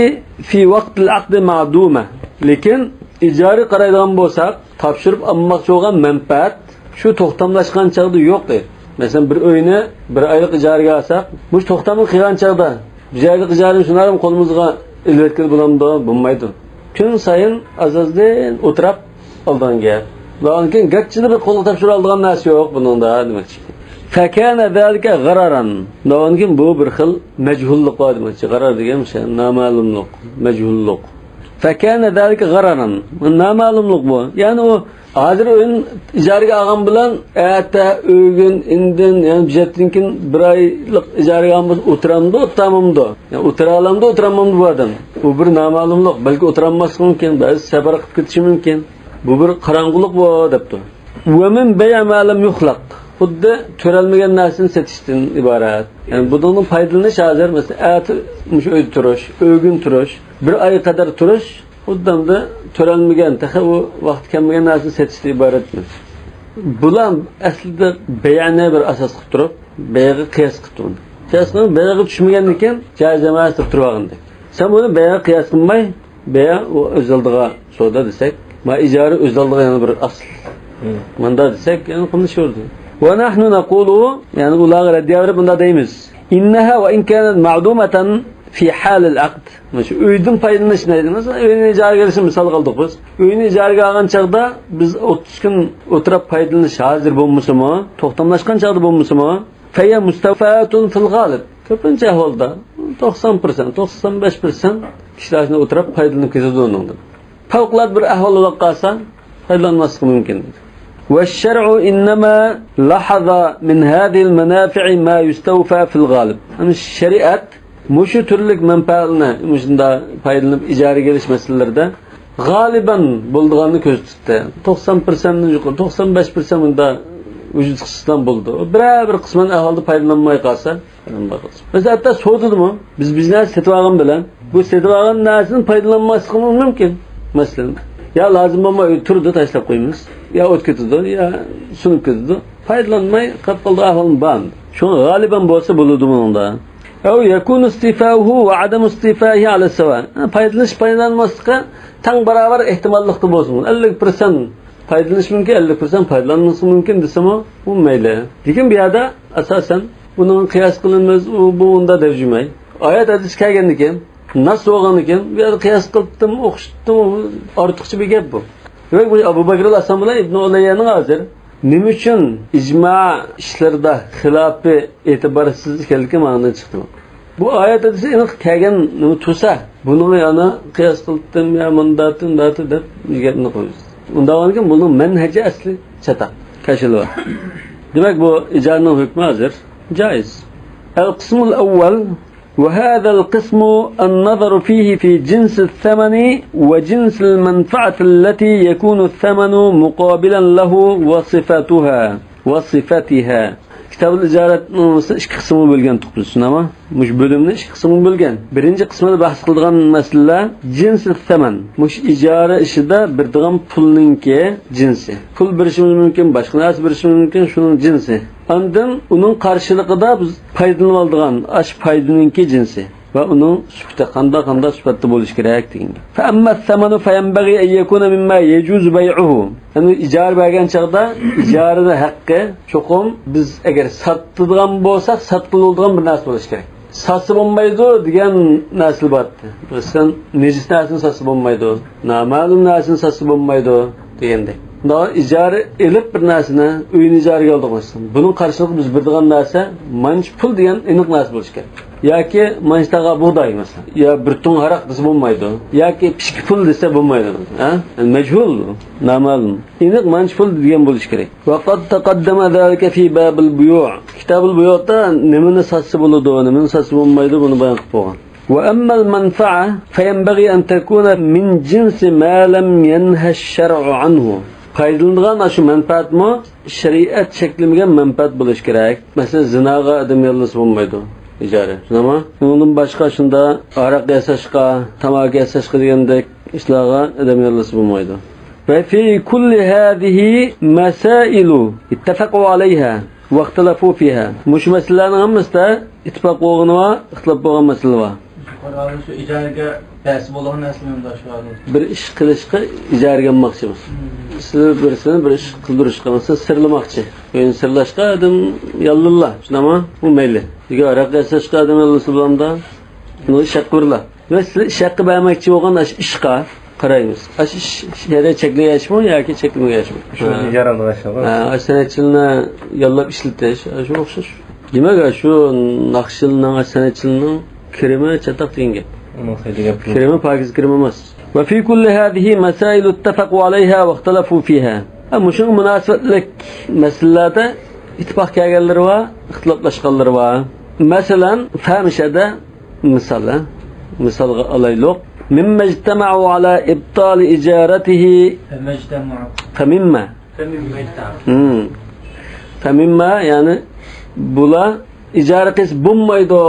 فى ۋاقتىل ئەقدى مەدۇمە. لېكىن ئىجارە قارايدىغان بولساق، تاپشۇرۇپ ئالماقچى بولغان مەنپەئەت شۇ توختاملاشقان چاغدا يوق دەيدۇ. مەسىلەن، بىر ئۆينى بىر ئايلىق ئىجارىگە ئالساق، مۇشۇ توختامغا قىلغان چاغدا بىر ئايلىق ئىجارىنى شۇنداقلا قولىمىزغا ئېلىۋەتكىلى بولامدۇ؟ بولمايدۇ. كۈن سايىن ئاز-ئازدىن ئولتۇراپ ئالىدىغان گەپ. ئۇنىڭدىن كېيىن گەرچىلا بىر قولغا تاپشۇرۇۋالىدىغان نەرسە يوق بۇنىڭدا دېمەكچى. فەكانە زالىكە غەرەرەن. ئۇنىڭدىن كېيىن بۇ بىر خىل مەجھۇللۇق بار دېمەكچى. غەرەر دېگەن شۇ نامەلۇملۇق، مەجھۇللۇق. فەكانە زالىكە غەرەرەن. نامەلۇملۇق بۇ. يەنى ئۇ ھازىر ئۆينى ئىجارىگە ئالغان بىلەن ئەتە، ئۆگۈن، ئىندىن، يەنى بىر ھەپتىدىن كېيىن بىر ئايلىق ئىجارىگە ئالغان بولسا ئولتۇرامدۇ، ئولتۇرمامدۇ؟ يەنى ئولتۇرالامدۇ، ئولتۇرالمامدۇ بۇ ئادەم؟ بۇ بىر نامەلۇملۇق. بەلكى ئولتۇرالماسلىقى مۇمكىن، بەزى سەپەر قىلىپ كېتىشى مۇمكىن. بۇ بىر قاراڭغۇلۇق بۇ، دەپتۇ. ۋەمىن بەيئ مە لەم يۇخلەق. خۇددى تۆرەلمىگەن نەرسىنى سېتىشتىن ئىبارەت. يەنى بۇنىڭدىن پايدىلىنىش ھازىر، مەسىلەن، ئەتە مۇشۇ ئۆيدە تۇرۇش، ئۆگۈن تۇرۇش، بىر ئاي قەدەر تۇرۇش، خۇددى ئەمدى تۆرەلمىگەن، تېخى ئۇ ۋاقتى كەلمىگەن نەرسىنى سېتىشتىن ئىبارەت. بۇلار ئەسلىدە بەيئنى بىر ئاساس قىلىپ تۇرۇپ، بەيئگە قىياس قىلىپتۇ بۇنى. قىياس قىلىپ، بەيئگە چۈشمىگەندىن كېيىن جائىز ئەمەس دەپ تۇرۇۋالغانىدى. سەن بۇنى بەيئگە قىياس قىلماي، بەيئ ئۇ ئۆز ئالدىغا سودا دېسەك، ما ئىجارە ئۆز ئالدىغا يەنە بىر ئاس-، مم. مۇنداق دېسەك، يەنى قىلىشىۋېرىدۇ. ونحن نقول، يەنى ئۇلارغا رەددىيە بېرىپ مۇنداق دەيمىز. إنها وإن كانت معدومة في حال العقد. مۇشۇ ئۆيدىن پايدىلىنىش دەيدۇ. مەسىلەن، ئۆينى ئىجارىگە ئېلىشنى مىسالغا ئالدۇق بىز. ئۆينى ئىجارىگە ئالغان چاغدا بىز ئوتتۇز كۈن ئوتتۇراپ پايدىلىنىش ھازىر بولمىسىمۇ، توختاملاشقان چاغدا بولمىسىمۇ، فهي مستوفاة في الغالب. كۆپىنچە ئەھۋالدا توقسان پىرسەنت، توقسان بەش پىرسەنت كىشىلەر شۇنداق ئولتۇرۇپ پايدىلىنىپ كېتىدۇ ئۇنىڭدىن. پەۋقۇلئاددە بىر ئەھۋال بولۇپ قالسا، پايدىلانماسلىقى مۇمكىن. والشرع إنما لحظ من هذه المنافع ما يستوفى في الغالب. يەنى شەرىئەت مۇشۇ تۈرلۈك مەنپەئەتلەرنى مۇشۇنداق پايدىلىنىپ ئىجارىگە ئېلىش مەسىلىلىرىدە غالىبەن بولىدىغاننى كۆرسىتىپتۇ. توقسان پىرسەنتتىن يۇقىرى، توقسان بەش پىرسەنت مۇنداق ۋۇجۇدقا چىقسا بولىدۇ. بىرەر بىر قىسمەن ئەھۋالدا پايدىلانماي قالسا، مەسىلەن، ھەتتا سودىدىمۇ بىز بىر نەرسە سېتىۋالغان بىلەن بۇ سېتىۋالغان نەرسىدىن پايدىلانماسلىقىمىز مۇمكىن. مەسىلەن، يا لازىم بولماي تۇرىدۇ، تاشلاپ قويىمىز، يا ئۆتۈپ كېتىدۇ، يا سۇنۇپ كېتىدۇ. پايدىلانماي قېلىپ قالىدىغان ئەھۋالمۇ بار. شۇڭا غالىبەن بولسا بولىدۇ بۇنىڭدا. أو يكون استيفاؤه وعدم استيفائه على السواء. پايدىلىنىش، پايدىلانماسلىقى تەڭ باراۋەر ئېھتىماللىقتا بولسۇن. ئەللىك پىرسەنت پايدىلىنىشى مۇمكىن، ئەللىك پىرسەنت پايدىلانمىسى مۇمكىن دېسىمۇ، ئۇ مەيلى. لېكىن بۇ يەردە ئاساسەن بۇنىڭغا قىياس قىلىمىز، ئۇ، بۇ، ئۇنداق دەپ يۈرمەي. ئايەت ھەدىس كەلگەندىن كېيىن، نەس بولغاندىن كېيىن، بۇ يەردە قىياس قىلىپتىم، ئوخشىتىپتىم، ئارتۇقچە بىر گەپ بۇ. دېمەك، بۇ ئەبۇ بەكرىل ئەسلەم بىلەن ئىبنى ئۇلەييەنىڭ ھازىر نېمە ئۈچۈن ئىجما ئىشلىرىدا خىلاپى ئېتىبارسىز ئىكەنلىكى ماڭىدىن چىقتى. بۇ ئايەت ھەدىسى ئېنىق كەلگەن نېمە تۇرسا، بۇنىڭغا يەنە قىياس قىلىپتىم يا مۇنداقتىم، مۇنداقتىم دەپ گەپنى قويىسىز. ئۇنداق بولغاندىكىن بۇنىڭ مەنھەجى ئەسلى چاتاق، كاشىلا بار. دېمەك، بۇ ئىجارىنىڭ ھۆكمى ھازىر جائىز. القسم الأول، وهذا القسم النظر فيه في جنس الثمن وجنس المنفعة التي يكون الثمن مقابلا له وصفتها، وصفتها. كىتابۇل ئىجارەتنىڭ ئىككى قىسىمغا بۆلگەن تۇقۇز، شۇنداقمۇ؟ مۇشۇ بۆلۈمنى ئىككى قىسىمغا بۆلگەن. بىرىنچى قىسمىدا بەھس قىلىدىغان مەسىلىلەر جىنس سەمەن. مۇشۇ ئىجارە ئىشىدا بېرىدىغان پۇلنىڭكى جىنسى. پۇل بېرىشىمىز مۇمكىن، باشقا نەرسە بېرىشىمىز مۇمكىن، شۇنىڭ جىنسى. ئاندىن ئۇنىڭ قارشىلىقىدا بىز پايدىلىنىۋالىدىغان ئاشۇ پايدىنىڭكى جىنسى ۋە ئۇنىڭ سۈپىتى، قانداق، قانداق سۈپەتتە بولۇشى كېرەك دېگەن گەپ. فأما الثمن فينبغي أن يكون مما يجوز بيعه. يەنى ئىجارە بەرگەن چاغدا ئىجارىنىڭ ھەققى چوقۇم بىز ئەگەر ساتىدىغان بولساق، ساتقىلى بولىدىغان بىر نەرسە بولۇشى كېرەك. ساتسا بولمايدۇ دېگەن نەرسىلەر بار. مەسىلەن، نىجىس نەرسىنى ساتسا بولمايدۇ، نامەلۇم نەرسىنى ساتسا بولمايدۇ دېگەندەك. مۇنداق ئىجارە ئېلىپ بىر نەرسىنى، ئۆينى ئىجارىگە ئالدۇق مەسىلەن. بۇنىڭ قارشىلىقىدا بىز بېرىدىغان نەرسە مانچە پۇل دېگەن ئېنىق نەرسە بولۇشى كېرەك. ياكى مانچە تاغا بۇغداي مەسىلەن. يا بىر تۇڭ ھاراق دېسە بولمايدۇ. ياكى ئىككى پۇل دېسە بولمايدۇ. ھە؟ مەجھۇل، نامەلۇم. ئېنىق مانچە پۇل دېگەن بولۇشى كېرەك. وقد تقدم ذلك في باب البيوع. كىتابۇل بۇيۇئدا نېمىنى ساتسا بولىدۇ، نېمىنى ساتسا بولمايدۇ، بۇنى بايان قىلىپ بولغان. وأما المنفعة فينبغي أن تكون من جنس ما لم ينه الشرع عنه. پايدىلىنىدىغان ئاشۇ مەنپەئەتمۇ شەرىئەت چەكلىمىگەن مەنپەئەت بولۇشى كېرەك. مەسىلەن، زىناغا ئادەم ياللىسا بولمايدۇ، ئىجارە. شۇنداقمۇ؟ ئۇنىڭدىن باشقا شۇنداق ھاراق ياساشقا، تاماكا ياساشقا دېگەندەك ئىشلارغا ئادەم ياللىسا بولمايدۇ. وفي كل هذه مسائل اتفقوا عليها واختلفوا فيها. مۇشۇ مەسىلىلەرنىڭ ھەممىسىدە ئىتتىپاق بولغىنى بار، ئىختىلاپ بولغان مەسىلە بار. يۇقىرىدا شۇ ئىجارىگە بەرسە بولىدىغان نەرسىلەرمۇ بار شۇ ھازىر. بىر ئىش قىلىشقا ئىجارىگە ئالماقچىمىز. مم. سىلەر بىرسىنى بىر ئىش قىلدۇرۇشقا، مەسىلەن، سىرلىماقچى. ئۆينى سىرلاشقا ئادەم ياللىلا، شۇنداقمۇ؟ بۇ مەيلى. ياكى ھاراق ياساشقا ئادەم ياللىسا بولامدا؟ بۇنى ئىش ھەققى بېرىلا. ۋە سىلەر ئىش ھەققى بەرمەكچى بولغان ئاشۇ ئىشقا قارايمىز. ئاشۇ ئىش شەرئىي چەكلىگەن ئىشمۇ ياكى چەكلىمىگەن ئىشمۇ؟ شۇ ھە. ئىجارە ئالغان ئىشلار. ھە، ئاشۇ سەنئەتچىلىنى ياللاپ ئىشلىتىش، ئاشۇ ئوخشاش. دېمەك، ئاشۇ ناخشىلىنىڭ، ئاشۇ سەنئەتچىلىنىڭ كىرىمى چاتاق دېگەن گەپ. ئۇنىڭ سەيدىگە پۇل. كىرىمى پاكىز كىرىم ئەمەس. وفي كل هذه مسائل اتفقوا عليها واختلفوا فيها. ھە، مۇشۇنىڭغا مۇناسىۋەتلىك مەسىلىلەردە ئىتتىپاق كەلگەنلىرى بار، ئىختىلاپلاشقانلىرى بار. مەسىلەن، فەمىشەدە مىسال، ھە؟ مىسالغا ئالايلۇق. مما اجتمعوا على إبطال إجارته. فمما اجتمعوا. فمما. فمما اجتمعوا. ھىم. فمما، يەنى بۇلار ئىجارە قىلسا بولمايدۇ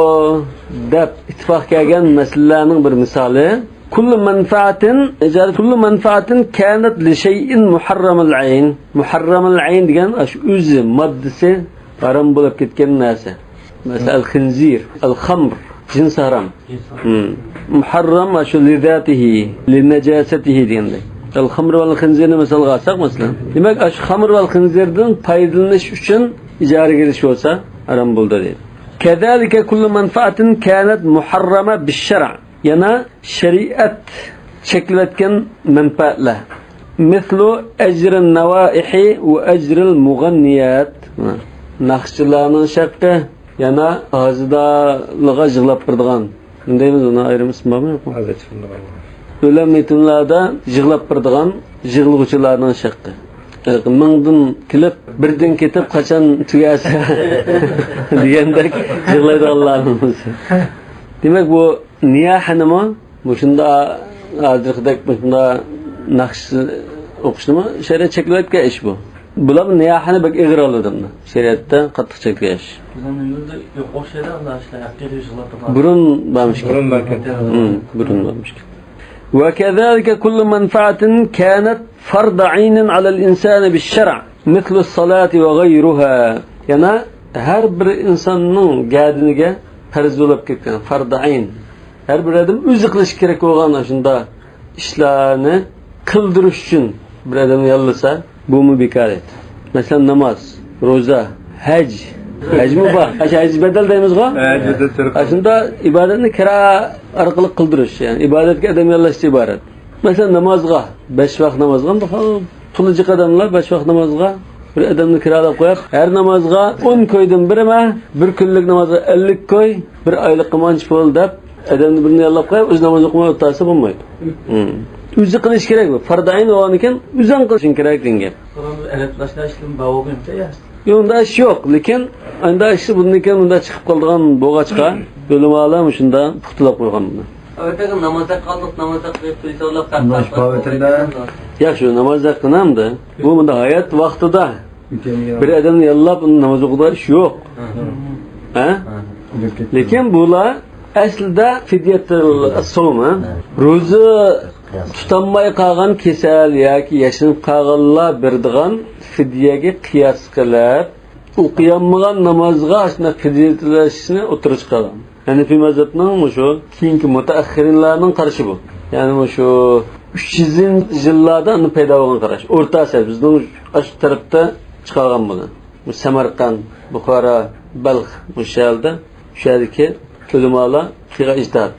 دەپ ئىتتىپاق كەلگەن مەسىلىلەرنىڭ بىر مىسالى. كل منفعة، إجارة كل منفعة كانت لشيء محرم العين. مۇھەررەمۇل ئەين دېگەن ئاشۇ ئۆزى ماددىسى ھارام بولۇپ كەتكەن نەرسە. مەسىلەن، ئەل خىنزىر، ئەل خەمر، جىنس ھارام. ھىم. مۇھەررەم ئاشۇ لىزاتىھى، لىنەجاسەتىھى دېگەندەك. ئەل خەمر ۋەل خىنزىرنى مىسالغا ئالساق، مەسىلەن، دېمەك، ئاشۇ خەمر ۋەل خىنزىردىن پايدىلىنىش ئۈچۈن ئىجارىگە ئېلىش بولسا، ھارام بولىدۇ دەيدۇ. كەزالىكە كۇللۇ مەنفەئەتىن كانەت مۇھەررەمە بىششەرئ. يەنە شەرىئەت چەكلىۋەتكەن مەنپەئەتلەر. مىسلۇ ئەجرىن نەۋائىھى ۋە ئەجرىل مۇغەننىيات. ناخشىچىلارنىڭ شەققى، يەنە ھازىدارلارغا يىغلاپ بېرىدىغان. نېمە دەيمىز ئۇنى، ئايرىم ئىسمى بارمۇ يوقمۇ؟ ئۆلۈم يېتىملەردە يىغلاپ بېرىدىغان يىغلىغۇچىلارنىڭ شەققى. مىڭدىن كېلىپ، بىردىن كېتىپ، قاچان تۈگەسە دېگەندەك يىغلايدىغانلارنىڭ. دېمەك، بۇ نىياھەنىمۇ مۇشۇنداق، ھازىرقىدەك مۇشۇنداق ناخشا ئوقۇشنىمۇ شەرىئەت چەكلەۋەتكەن ئىش بۇ. بۇلار نىياھەنى بەك ئېغىر ئالىدۇ. شەرىئەتتە قاتتىق چەكلىگەن ئىش. بىزنىڭ نېمىمىزدە يوق ئوخشايدۇ، ئۇنداق ئىشلار ھەقىقىي يىغلاپ تۇرغان. بۇرۇن بارمىشكەن. بۇرۇن باركەن. ھىم، بۇرۇن بارمىشكەن. وكذلك كل منفعة كانت فرض عين على الإنسان بالشرع مثل الصلاة وغيرها. يەنە ھەر بىر ئىنساننىڭ گەدىنىگە پەرز بولۇپ كەتكەن فەرز ئەين. ھەر بىر ئادەم ئۆزى قىلىشى كېرەك بولغان ئاشۇنداق ئىشلارنى قىلدۇرۇش ئۈچۈن بىر ئادەمنى ياللىسا، بۇمۇ بىكار ئىدى. مەسىلەن، ناماز، روزا، ھەج. ھەجمۇ بار. ئاشۇ ھەج بەدەل دەيمىزغۇ؟ ھەج بەدەل تۈرك. ئاشۇنداق ئىبادەتنى كىرا ئارقىلىق قىلدۇرۇش، يەنى ئىبادەتكە ئادەم ياللاشتىن ئىبارەت. مەسىلەن، نامازغا بەش ۋاق نامازغا پۇلى جىق ئادەملەر بەش ۋاق نامازغا بىر ئادەمنى كىرالاپ قويۇپ، ھەر نامازغا ئون كويدىن بېرىمەن، بىر كۈنلۈك نامازغا ئەللىك كوي، بىر ئايلىققا مانچە پۇل دەپ، ئادەمنى بىرنى ياللاپ قويۇپ، ئۆزى ناماز ئوقۇماي ئولتۇرسا بولمايدۇ. ھىم. ئۆزى قىلىش كېرەك بۇ. پەرز ئەين بولغاندىكىن ئۆزۈڭ قىلىشىڭ كېرەك دېگەن گەپ. سورامدا ئەرەب ناشنا ئىشلىرىمۇ بار بولغىيمىكەن يا؟ يوق، ئۇنداق ئىش يوق. لېكىن ئانداق ئىشتا بۇندىن كېيىن مۇنداق چىقىپ قالىدىغان بولغاچقا، ئۆلىمالار مۇشۇنداق پۇختىلاپ قويغان بۇنى. ئەۋەتەگە ناماز ھەققى قالدۇق، ناماز ھەققى قىلىپ قويسا ئۇلار ناماز پاۋىتىن دە. ياخشى، ناماز ھەققى نەمدە؟ بۇ مۇنداق ھايات ۋاقتىدا بىر ئادەمنى ياللاپ، ئۇنى ناماز ئوقۇتىدىغان ئىش يوق. ھە؟ ھە؟ لېكىن بۇلار ئەسلىدە فىديەتۇل سوم، ھە؟ روزا تۇتالماي قالغان كېسەل ياكى ياشىنىپ قالغانلار بېرىدىغان فىديەگە قىياس قىلىپ، ئوقۇيالمىغان نامازغا ئاشۇنداق پىدىيە تۆلەشنى ئوتتۇرىغا چىقارغان. ھەنىفىي مەزھەپنىڭ مۇشۇ كېيىنكى مۇتەئەخخىرىنلارنىڭ قارىشى بۇ. يەنى مۇشۇ ئۈچ يۈزىنچى يىللاردا ئۇنى پەيدا بولغان قاراش. ئورتا ئەسىر، بىزنىڭ ئاشۇ تەرەپتە چىقارغان بۇنى. بۇ سەمەرقەند، بۇخارا، بەلخ، مۇشۇ يەردە، شۇ يەردىكى ئۆلىمالار قىلغان ئىجتىھات.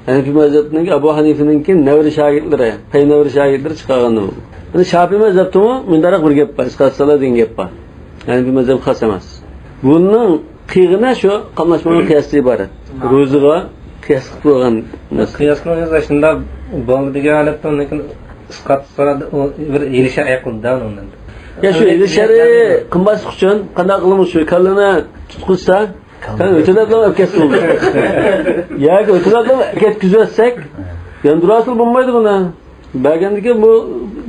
ھەنىفىي مەزھەپنىڭكى، ئەبۇ ھەنىفىنىڭكى نەۋرە شاگىرتلىرى، پەي نەۋرە شاگىرتلىرى چىقارغان بۇ. يەنى شاپىي مەزھەپتىمۇ مۇنداقراق بىر گەپ بار، ئىسقات سالا دېگەن گەپ بار. ھەنىفىي مەزھەپ خاس ئەمەس. بۇنىڭ قىلغىنى شۇ قاملاشمىنىڭ قىياسىدىن ئىبارەت. روزىغا قىياس قىلغان نەرسە. قىياس قىلغان شۇنداق بولدى دېگەن ھالەتتە ئۇنىڭكى ئىسقات سالا بىر ھىيلە شەرئىي قىلدى ئۇنىڭدىن. يا شۇ ھىيلە شەرئىي قىلماسلىق ئۈچۈن قانداق قىلىمىز، شۇ كاللىنى تۇتقۇزسا، سەن ئۆتۈنەپ ئەكەتسە بولدى. ياكى ئۆتۈنەپ ئەكەتكۈزۈۋەتسەك، ياندۇراسىلا بولمايدۇ بۇنى. بەرگەندىكىن بۇ،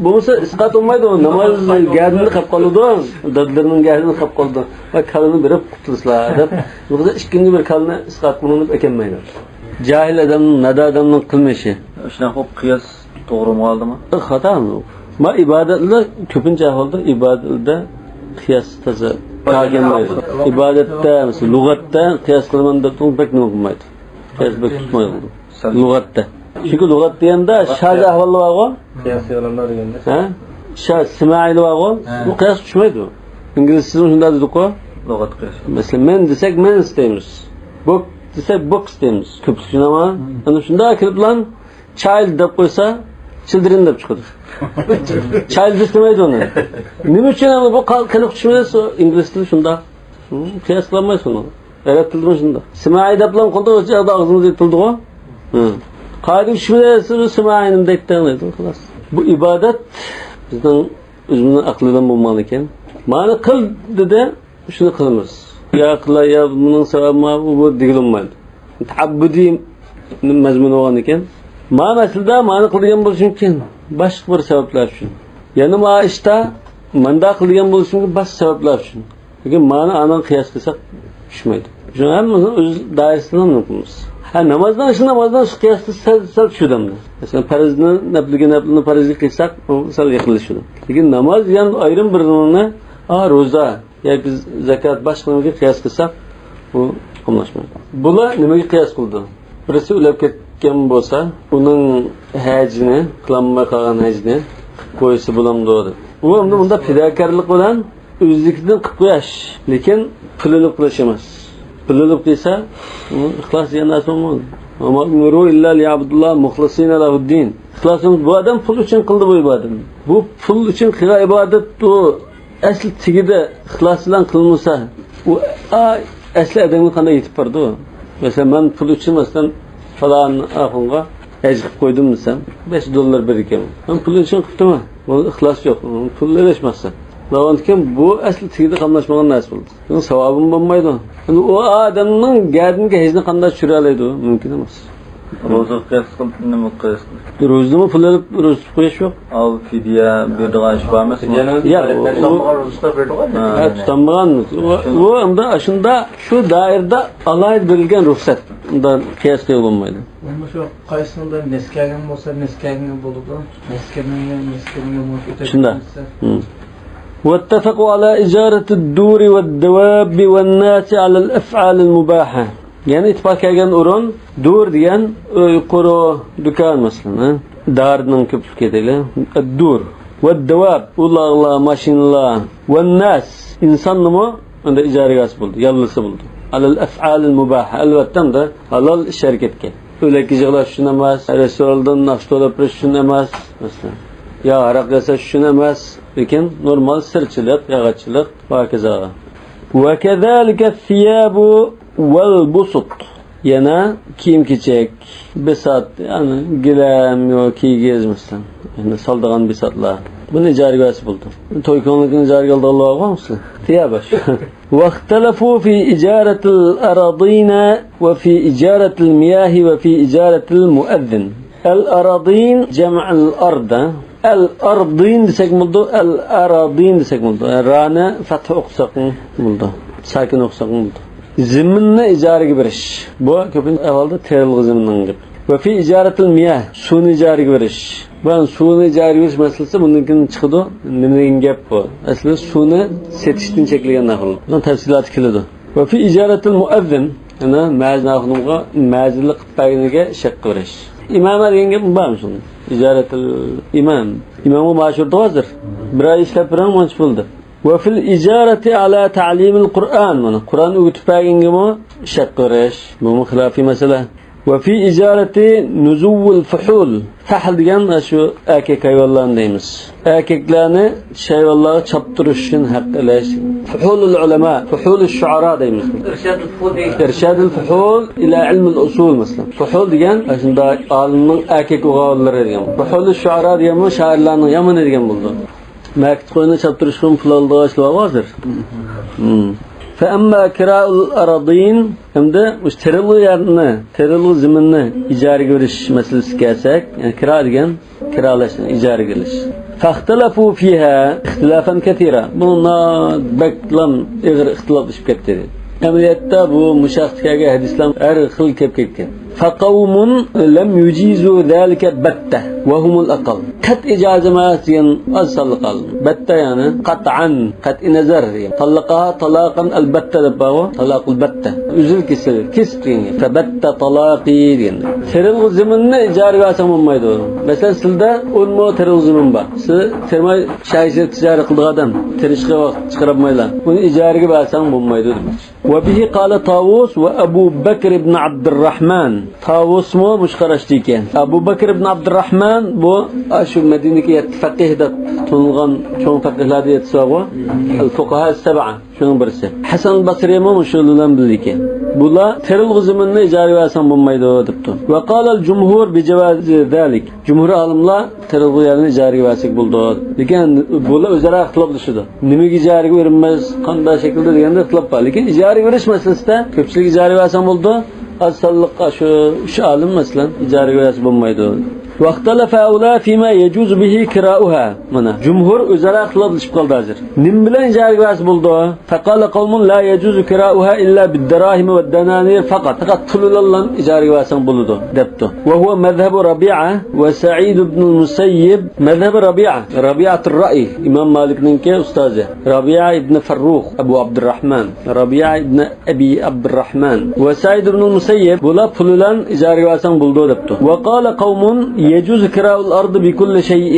بولمىسا ئىسقات بولمايدۇ. ناماز گەدىنىدە قېلىپ قالىدۇ. دادىلىرىنىڭ گەدىنىدە قېلىپ قالىدۇ. ۋە كالىنى بېرىپ قۇتۇلسىلا دەپ، بۇ قىز ئىككىنچى بىر كالىنى ئىسقات قىلمىدى دەپ ئەكەلمەيدۇ. جاھىل ئادەمنىڭ، نادان ئادەمنىڭ قىلمىشى. شۇنداق قىلىپ قىياس توغرىمۇ قالدىمۇ؟ خاتا. ما ئىبادەتلەر كۆپىنچە ئەھۋالدا ئىبادەتلەردە قىياس تازا كارگەلمەيدۇ. ئىبادەتتە، مەسىلەن، لۇغەتتە قىياس قىلىمەن دەپ تۇرۇپ بەك نېمە قىلمايدۇ. قىياس بەك تۇتمايدۇ. لۇغەتتە. چۈنكى لۇغەت دېگەندە شاز ئەھۋاللار بارغۇ. قىياسىي ئالىملار دېگەندە. ھە؟ شاز سىمائىيلار بارغۇ. ھە. بۇ قىياسقا چۈشمەيدۇ. ئىنگلىزچىدىمۇ شۇنداق دېدۇققۇ. لۇغەت قىياس. مەسىلەن، مەن دېسەك، مەنس دەيمىز. بوك دېسەك، بوكس دەيمىز. كۆپلۈك شۇنداقمۇ؟ مم. ئەنە شۇنداق كېلىپلا چايلد دەپ قويسا، چىلدرېن دەپ چىقىدۇ. چايلد دېمەيدۇ ئۇنى. نېمە ئۈچۈن ئەمدى بۇ قا-، قېنىق چۈشمىدى؟ ئىنگلىز تىلى شۇنداق. ھىم، قىياس قىلالمايسىز ئۇنى. ئەرەب تىلىمۇ شۇنداق. سىمائىي دەپلا قىلدۇق، ئۆچەردە ئاغزىمىز يېتىلدىغۇ. ھىم. قائىدە چۈشمىدى، سىز سىمائىي نېمە دەيتتىڭ دەيدۇ، خالاس. بۇ ئىبادەت بىزنىڭ ئۆزىمىزنىڭ ئەقلىدىن بولمىغانىكەن. مانا قىل دېدى، شۇنى قىلىمىز. يا قىلا، يا بۇنىڭ سەۋەبى ما بۇ، بۇ دېگىلى بولمايدۇ. تەئەببۇدىي مەزمۇن بولغاندىكىن، ما مەسىلىدە مانا قىلىدىغان بولۇشى مۇمكىن. باشقا بىر سەۋەبلەر ئۈچۈن. يەنە ما ئىشتا ماندا قىلىدىغان بولۇشى مۇمكىن باشقا سەۋەبلەر ئۈچۈن. لېكىن مانا ئانىڭ قىياس قىلساق چۈشمەيدۇ. شۇڭا ھەممىمىزنىڭ ئۆز دائىرىسىدىن نېمە قىلىمىز. ھە، نامازنىڭ ئىشى نامازنىڭ ئىشى قىياس قىلسا سەل، سەل چۈشىدۇ ئەمدى. مەسىلەن، پەرزنى، نەپلىگە نەپلىنى پەرزگە قىلساق، ئۇ سەل يېقىنلىشىدۇ. لېكىن ناماز دېگەن ئايرىم بىر نېمىنى، ئا، روزا، ياكى زاكات باشقىلىرىغا قىياس قىلساق، بۇ قاملاشمايدۇ. بۇلار نېمىگە قىياس قىلىدۇ؟ بىرسى ئۆلۈپ كەتكەن بولسا، ئۇنىڭ ھەجىنى، قىلالماي قالغان ھەجىنى قويسا بولامدۇ دەپ. ئۇ ئەمدى بۇنداق پىداكارلىق بىلەن ئۆزلۈكىدىن قىلىپ قويۇش، لېكىن پۇل ئېلىپ قىلىش ئەمەس. پۇل ئېلىپ قىلسا، ئۇ ئىخلاس دېگەن نەرسە بولمايدۇ. وما أمروا إلا ليعبدوا الله مخلصين له الدين. ئىخلاس بولمىسا، بۇ ئادەم پۇل ئۈچۈن قىلدى بۇ ئىبادەتنى. بۇ پۇل ئۈچۈن قىلغان ئىبادەت ئۇ ئەسلى تېگىدە ئىخلاس بىلەن قىلمىسا، ئۇ ئا-، ئەسلى ئادەمگە قانداق يېتىپ بارىدۇ؟ مەسىلەن، مەن پۇل ئۈچۈن، مەسىلەن، پالان ئاخۇنغا ھەج قىلىپ قويدۇم دېسەم، بەش دوللار بېرىدىكەن. مەن پۇل ئۈچۈن قىپتىمەن. بۇ ئىخلاس يوق. پۇل ئېلىش مەقسەت. بۇ ئەسلى تېگىدە قاملاشمىغان نەرسە بولدى. بۇنىڭ ساۋابىمۇ بولمايدۇ. ئەمدى ئۇ ئادەمنىڭ گەدىنىگە ھەجنى قانداق چۈشۈرەلەيدۇ؟ مۇمكىن ئەمەس. روزىغا قىياس قىلىپ، نېمە قىياس قىلىپ؟ روزىنىمۇ پۇل ئېلىپ روزا تۇتۇپ قويۇش يوق. ئاۋۇ فىديە بېرىدىغان ئىش بارمۇ؟ فىديەنىڭ ياق، ئۇ، تۇتامدىغان روزىسىدا بېرىدىغان. ھە. ھە، تۇتامدىغان. ئۇ، ئۇ ئەمدى ئاشۇنداق شۇ دائىرىدە ئالاھىدە بېرىلگەن رۇخسەت. ئۇندا قىياس قىلغىلى بولمايدۇ. ئەمما شۇ قايسىنىڭدا نەس كەلگەن بولسا، نەس كەلگەن بولىدۇ. نەس كەلمىگەن، نەس كەلمىگەن بولسا، شۇنداق. ھىم. واتفقوا على إجارة الدور والدواب والناس على الأفعال المباحة. يەنى ئىتتىپاق كەلگەن ئورۇن، دۇر دېگەن ئۆي، قورۇ، دۇكان مەسىلەن، ھە؟ دارنىڭ كۆپلۈكى دەيلى. ئەددۇر. ۋەددەۋاب، ئۇلاغلار، ماشىنىلار. ۋەنناس، ئىنساننىمۇ ئەمدى ئىجارىگە ئالسا بولىدۇ، ياللىسا بولىدۇ. ئەلەل ئەفئالىل مۇباھە، ئەلۋەتتە ئەمدى ھالال ئىش ھەرىكەتكە. ئۆلەككە يىغلاش ئۈچۈن ئەمەس، رېستوراندا ناخشا توۋلاپ بېرىش ئۈچۈن ئەمەس، مەسىلەن. يا ھاراق ياساش ئۈچۈن ئەمەس، لېكىن نورمال سىرچىلىق، ياغاچچىلىق ۋە ھاكازا. ۋەكەزالىكە سىيابۇ ۋەل بۇسۇت. يەنە كىيىم-كېچەك، بىسات، يەنى گىلەم ياكى كىگىز مەسىلەن. يەنى سالىدىغان بىساتلار. بۇنى ئىجارىگە بەرسە بولىدۇ. توي كۆڭلىكىنى ئىجارىگە ئالىدىغانلار بارغۇ مەسىلەن؟ تىياباش. واختلفوا في إجارة الأراضين وفي إجارة المياه وفي إجارة المؤذن. الأراضين جمع الأرض. ئەل ئاردىن دېسەكمۇ بولىدۇ، ئەل ئارادىن دېسەكمۇ بولىدۇ. رانى فەتھە ئوقۇساقمۇ بولىدۇ، ساكىن ئوقۇساقمۇ بولىدۇ. زېمىننى ئىجارىگە بېرىش. بۇ كۆپىنچە ئەھۋالدا تېرىلغۇ زېمىننىڭ گېپى. ۋە فى ئىجارەتىل مىياھ، سۇنى ئىجارىگە بېرىش. بۇ سۇنى ئىجارىگە بېرىش مەسىلىسى بۇندىن كېيىن چىقىدۇ. نېمە دېگەن گەپ بۇ؟ ئەسلى سۇنى سېتىشتىن چەكلىگەن ئەھۋال. بۇنىڭ تەپسىلاتى كېلىدۇ. ۋە فى ئىجارەتىل مۇئەززىن، يەنى مەزىن ئاخۇنۇمغا مەزىنلىك قىلىپ بەرگىنىگە شەك قىلىش. ئىمامە دېگەن گەپ بارمۇ شۇنىڭ؟ ئىجارەتىل ئىمام. ئىمامغا مائاش بېرىدۇ ھازىر. بىر ئاي ئىشلەپ بېرىڭ، مانچە پۇل دەپ. ۋە فىل ئىجارەتى ئەلا تەلىمىل قۇرئان. مانا، قۇرئان ئۆگىتىپ بەرگەنگىمۇ شەك قىلىش. بۇمۇ خىلاپىي مەسىلە. ۋە فى ئىجارەتى نۇزۇۋۋىل فۇھۇل. فەھل دېگەن شۇ ئەركەك ھايۋانلارنى دەيمىز. ئەركەكلەرنى چىشى ھايۋانلارغا چاپتۇرۇش ئۈچۈن ھەق ئېلىش. فۇھۇلۇل ئۇلەما، فۇھۇلۇش شۇئارا دەيمىز. ئىرشادۇل فۇھۇل دېگەن. ئىرشادۇل فۇھۇل ئىلە ئىلمىل ئۇسۇل مەسىلەن. فۇھۇل دېگەن شۇنداق ئالىمنىڭ ئەركەك ئوغۇللىرى دېگەن. فۇھۇلۇش شۇئارا دېگەنمۇ شائىرلارنىڭ يامىنى دېگەن بولىدۇ. مەركىتە قوينى چاپتۇرۇشقىمۇ پۇل ئالىدىغان ئىشلار بار ھازىر. مم. فەئەمما كىرائۇل ئارادىن، ئەمدى مۇشۇ تېرىلغۇ يەرنى، تېرىلغۇ زېمىننى ئىجارىگە بېرىش مەسىلىسىگە كەلسەك، يەنى كىرا دېگەن كىرالاشنى، ئىجارىگە ئېلىش. فەختەلەفۇ فىھا ئىختىلافەن كەسىرا. بۇنىڭدا بەكلا ئېغىر ئىختىلاپلىشىپ كەتتى. ئەمەلىيەتتە بۇ مۇشۇ ھەقتە كەلگەن ھەدىسلەر ھەر خىل كېلىپ كەتكەن. فەقەۋمۇن لەم يۇجىزۇ زالىكە بەتتە ۋە ھۇمۇل ئەقەل. قەتئىي جائىز ئەمەس دېگەن ئاز سانلىق ئالىم. بەتتە يەنى قەتئەن، قەتئىي نەزەر دېگەن. تاللەقەھا تالاقەن ئەلبەتتە دەپ بارغۇ. تالاقۇل بەتتە. ئۈزۈل كېسىل، كېسىپ دېگەن گەپ. فەبەتتە تالاقى دېگەن. تېرىلغۇ زېمىننى ئىجارىگە بەرسەڭ بولمايدۇ. مەسىلەن، سىزدە ئون مو تېرىلغۇ زېمىن بار. سىز تېرىماي شايسىز تىجارەت قىلىدىغان ئادەم. تېرىشقا ۋاقىت چىقىرالمايلا. بۇنى ئىجارىگە بەرسەڭ بولمايدۇ دېمەكچى. ۋە بىھى قالە تاۋۇس ۋە ئەبۇ بەكر ئىبن ئابدۇرراھمان. تاۋۇسمۇ مۇشۇ قاراشتا ئىكەن. ئەبۇ بەكر ئىبن ئابدۇرراھمان بۇ، ئاشۇ مەدىنىدىكى يەتتە فەقىھ دەپ تونۇلغان چوڭ فەقىھلەردىن يەتتىسى بارغۇ. ئەل فۇقاھا سەبئە، شۇنىڭ بىرسى. ھەسەن بەسرىمۇ مۇشۇ بىلەن بىللە ئىكەن. بۇلار تېرىلغۇ زېمىننى ئىجارىگە بەرسەڭ بولمايدۇ دەپتۇ. ۋە قالەل جۇمھۇر بىجاۋازى زالىك. جۇمھۇر ئالىملار تېرىلغۇ يەرنى ئىجارىگە بەرسەك بولىدۇ. لېكىن بۇلار ئۆزئارا ئىختىلاپلىشىدۇ. نېمىگە ئىجارىگە بېرىمىز، قانداق شەكىلدە دېگەندە ئىختىلاپ بار. لېكىن ئىجارىگە بېرىش مەسىلىسىدە كۆپچىلىك ئىجارىگە بەرسەڭ بولىدۇ. ئاز سانلىق شۇ ئۈچ ئالىم مەسىلەن ئىجارىگە بەرسە بولمايدۇ. ۋەختەلەفە ھەئۇلاء فىما يەجۇزۇ بىھى كىرائۇھا. مانا، جۇمھۇر ئۆزئارا ئىختىلاپلىشىپ قالدى ھازىر. نېمە بىلەن ئىجارىگە بەرسە بولىدۇ؟ فقال قوم لا يجوز كراؤها إلا بالدراهم والدنانير فقط. پەقەت پۇل بىلەنلا ئىجارىگە بەرسەڭ بولىدۇ، دەپتۇ. وهو مذهب ربيعة وسعيد بن المسيب. مەزھەبى رەبىئە، رەبىئەتۇر رەئى، ئىمام مالىكنىڭكى ئۇستازى. رەبىئە ئىبن فەررۇخ، ئەبۇ ئابدۇرراھمان. رەبىئە ئىبن ئەبى ئابدۇرراھمان. ۋە سەئىد ئىبنۇل مۇسەييىب، بۇلار پۇل بىلەن ئىجارىگە بەرسەڭ بولىدۇ، دەپتۇ. وقال قوم يجوز كراء الأرض بكل شيء